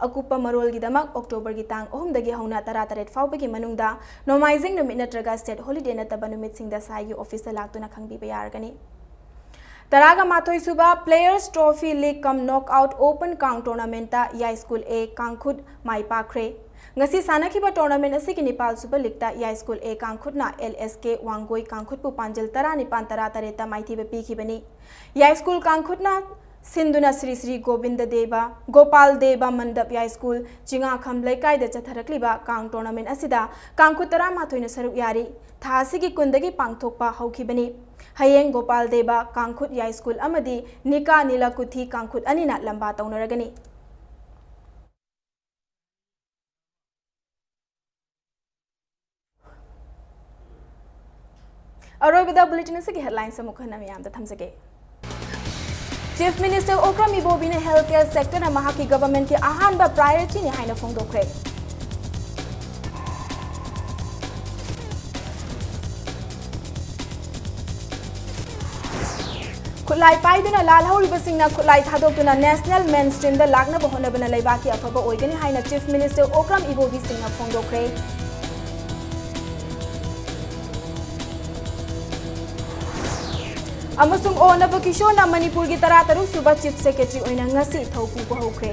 ꯑꯀꯨꯞꯄ ꯃꯔꯣꯜꯒꯤꯗꯃꯛ ꯑꯣꯛꯇꯣꯕꯔꯒꯤ ꯇꯥꯡ ꯑꯍꯨꯝꯗꯒꯤ ꯍꯧꯅ ꯇꯔꯥꯇꯔꯦꯠ ꯐꯥꯎꯕꯒꯤ ꯃꯅꯨꯡꯗ ꯅꯣꯡꯃꯥꯏꯖꯤꯡ ꯅꯨꯃꯤꯠ ꯅꯠꯇ꯭ꯔꯒ ꯁ꯭ꯇꯦꯠ ꯍꯣꯂꯤꯗꯦ ꯅꯠꯇꯕ ꯅꯨꯃꯤꯠꯁꯤꯡꯗ ꯁꯥꯏꯒꯤ ꯑꯣꯐꯤꯁꯇ ꯂꯥꯛꯇꯨꯅ ꯈꯪꯕꯤꯕ ꯌꯥꯔꯒꯅꯤ꯫ ꯇꯔꯥꯒ ꯃꯥꯊꯣꯏ ꯁꯨꯕ Players Trophy League cum Knockout Open ꯀꯥꯡ ꯇꯣꯔꯅꯥꯃꯦꯟꯠꯇ ꯌꯥꯏꯁ꯭ꯀꯨꯜ A ꯀꯥꯡꯈꯨꯠ ꯃꯥꯏ ꯄꯥꯛꯈ꯭ꯔꯦ꯫ ꯉꯁꯤ ꯁꯥꯟꯅꯈꯤꯕ ꯇꯣꯔꯅꯥꯃꯦꯟꯠ ꯑꯁꯤꯒꯤ ꯅꯤꯄꯥꯜ ꯁꯨꯕ ꯂꯤꯒꯇ ꯌꯥꯏꯁ꯭ꯀꯨꯜ A ꯀꯥꯡꯈꯨꯠꯅ L S K Wangoi ꯀꯥꯡꯈꯨꯠꯄꯨ ꯄꯥꯟꯖꯜ ꯇꯔꯥꯅꯤꯄꯥꯟ ꯇꯔꯥꯇꯔꯦꯠꯇ ꯃꯥꯏꯊꯤꯕ ꯄꯤꯈꯤꯕꯅꯤ꯫ ꯌꯥꯏꯁ꯭ꯀꯨꯜ ꯀꯥꯡꯈꯨꯠꯅ ꯁꯤꯟꯗꯨꯅ ꯁ꯭ꯔꯤ ꯁ꯭ꯔꯤ ꯒꯣꯕꯤꯟꯗ ꯗꯦꯕ, ꯒꯣꯄꯥꯜ ꯗꯦꯕ ꯃꯟꯗꯞ ꯌꯥꯏꯁ꯭ꯀꯨꯜ, ꯆꯤꯉꯥꯈꯝ ꯂꯩꯀꯥꯏꯗ ꯆꯠꯊꯔꯛꯂꯤꯕ ꯀꯥꯡ ꯇꯣꯔꯅꯥꯃꯦꯟꯠ ꯑꯁꯤꯗ ꯀꯥꯡꯈꯨꯠ ꯇꯔꯥꯃꯥꯊꯣꯏꯅ ꯁꯔꯨꯛ ꯌꯥꯔꯤ꯫ ꯊꯥ ꯑꯁꯤꯒꯤ ꯀꯨꯟꯗꯒꯤ ꯄꯥꯡꯊꯣꯛꯄ ꯍꯧꯈꯤꯕꯅꯤ꯫ ꯍꯌꯦꯡ ꯒꯣꯄꯥꯜ ꯗꯦꯕ ꯀꯥꯡꯈꯨꯠ ꯌꯥꯏꯁ꯭ꯀꯨꯜ ꯑꯃꯗꯤ ꯅꯤꯀꯥ ꯅꯤꯂꯥꯀꯨꯊꯤ ꯀꯥꯡꯈꯨꯠ ꯑꯅꯤꯅ ꯂꯝꯕꯥ ꯇꯧꯅꯔꯒꯅꯤ꯫ ꯑꯔꯣꯏꯕꯗ ꯕꯨꯂꯦꯇꯤꯟ ꯑꯁꯤꯒꯤ ꯍꯦꯗꯂꯥꯏꯟꯁ ꯑꯃꯨꯛ ꯍꯟꯅ ꯃꯌꯥꯝꯗ ꯊꯝꯖꯒꯦ꯫ ꯆꯤꯐ ꯃꯤꯅꯤꯁꯇꯔ ꯑꯣꯀ꯭ꯔꯝ ꯏꯕꯣꯕꯤꯅ ꯍꯦꯜꯊ ꯀꯦꯌꯔ ꯁꯦꯛꯇꯔꯅ ꯃꯍꯥꯛꯀꯤ ꯒꯚꯔꯟꯃꯦꯟꯠꯀꯤ ꯑꯍꯥꯟꯕ ꯄ꯭ꯔꯥꯏꯑꯣꯔꯤꯇꯤꯅꯤ ꯍꯥꯏꯅ ꯐꯣꯡꯗꯣꯛꯈ꯭ꯔꯦ꯫ ꯈꯨꯠꯂꯥꯏ ꯄꯥꯏꯗꯨꯅ ꯂꯥꯜꯍꯧꯔꯤꯕꯁꯤꯡꯅ ꯈꯨꯠꯂꯥꯏ ꯊꯥꯗꯣꯛꯇꯨꯅ ꯅꯦꯁꯅꯦꯜ ꯃꯦꯟ ꯁ꯭ꯇ꯭ꯔꯤꯝꯗ ꯂꯥꯛꯅꯕ ꯍꯣꯠꯅꯕꯅ ꯂꯩꯕꯥꯛꯀꯤ ꯑꯐꯕ ꯑꯣꯏꯒꯅꯤ ꯍꯥꯏꯅ ꯆꯤꯐ ꯃꯤꯅꯤꯁꯇꯔ ꯑꯣꯀ꯭ꯔꯝ ꯏꯕꯣꯕꯤ ꯁꯤꯡꯅ ꯐꯣꯡꯗꯣꯛꯈ꯭ꯔꯦ꯫ ꯑꯃꯁꯨꯡ ꯑꯣ ꯅꯕꯀꯤꯁꯣꯔꯅ ꯃꯅꯤꯄꯨꯔꯒꯤ ꯇꯔꯥꯇꯔꯨꯛ ꯁꯨꯕ ꯆꯤꯐ ꯁꯦꯀ꯭ꯔꯦꯇꯔꯤ ꯑꯣꯏꯅ ꯉꯁꯤ ꯊꯧ ꯄꯨꯕ ꯍꯧꯈ꯭ꯔꯦ꯫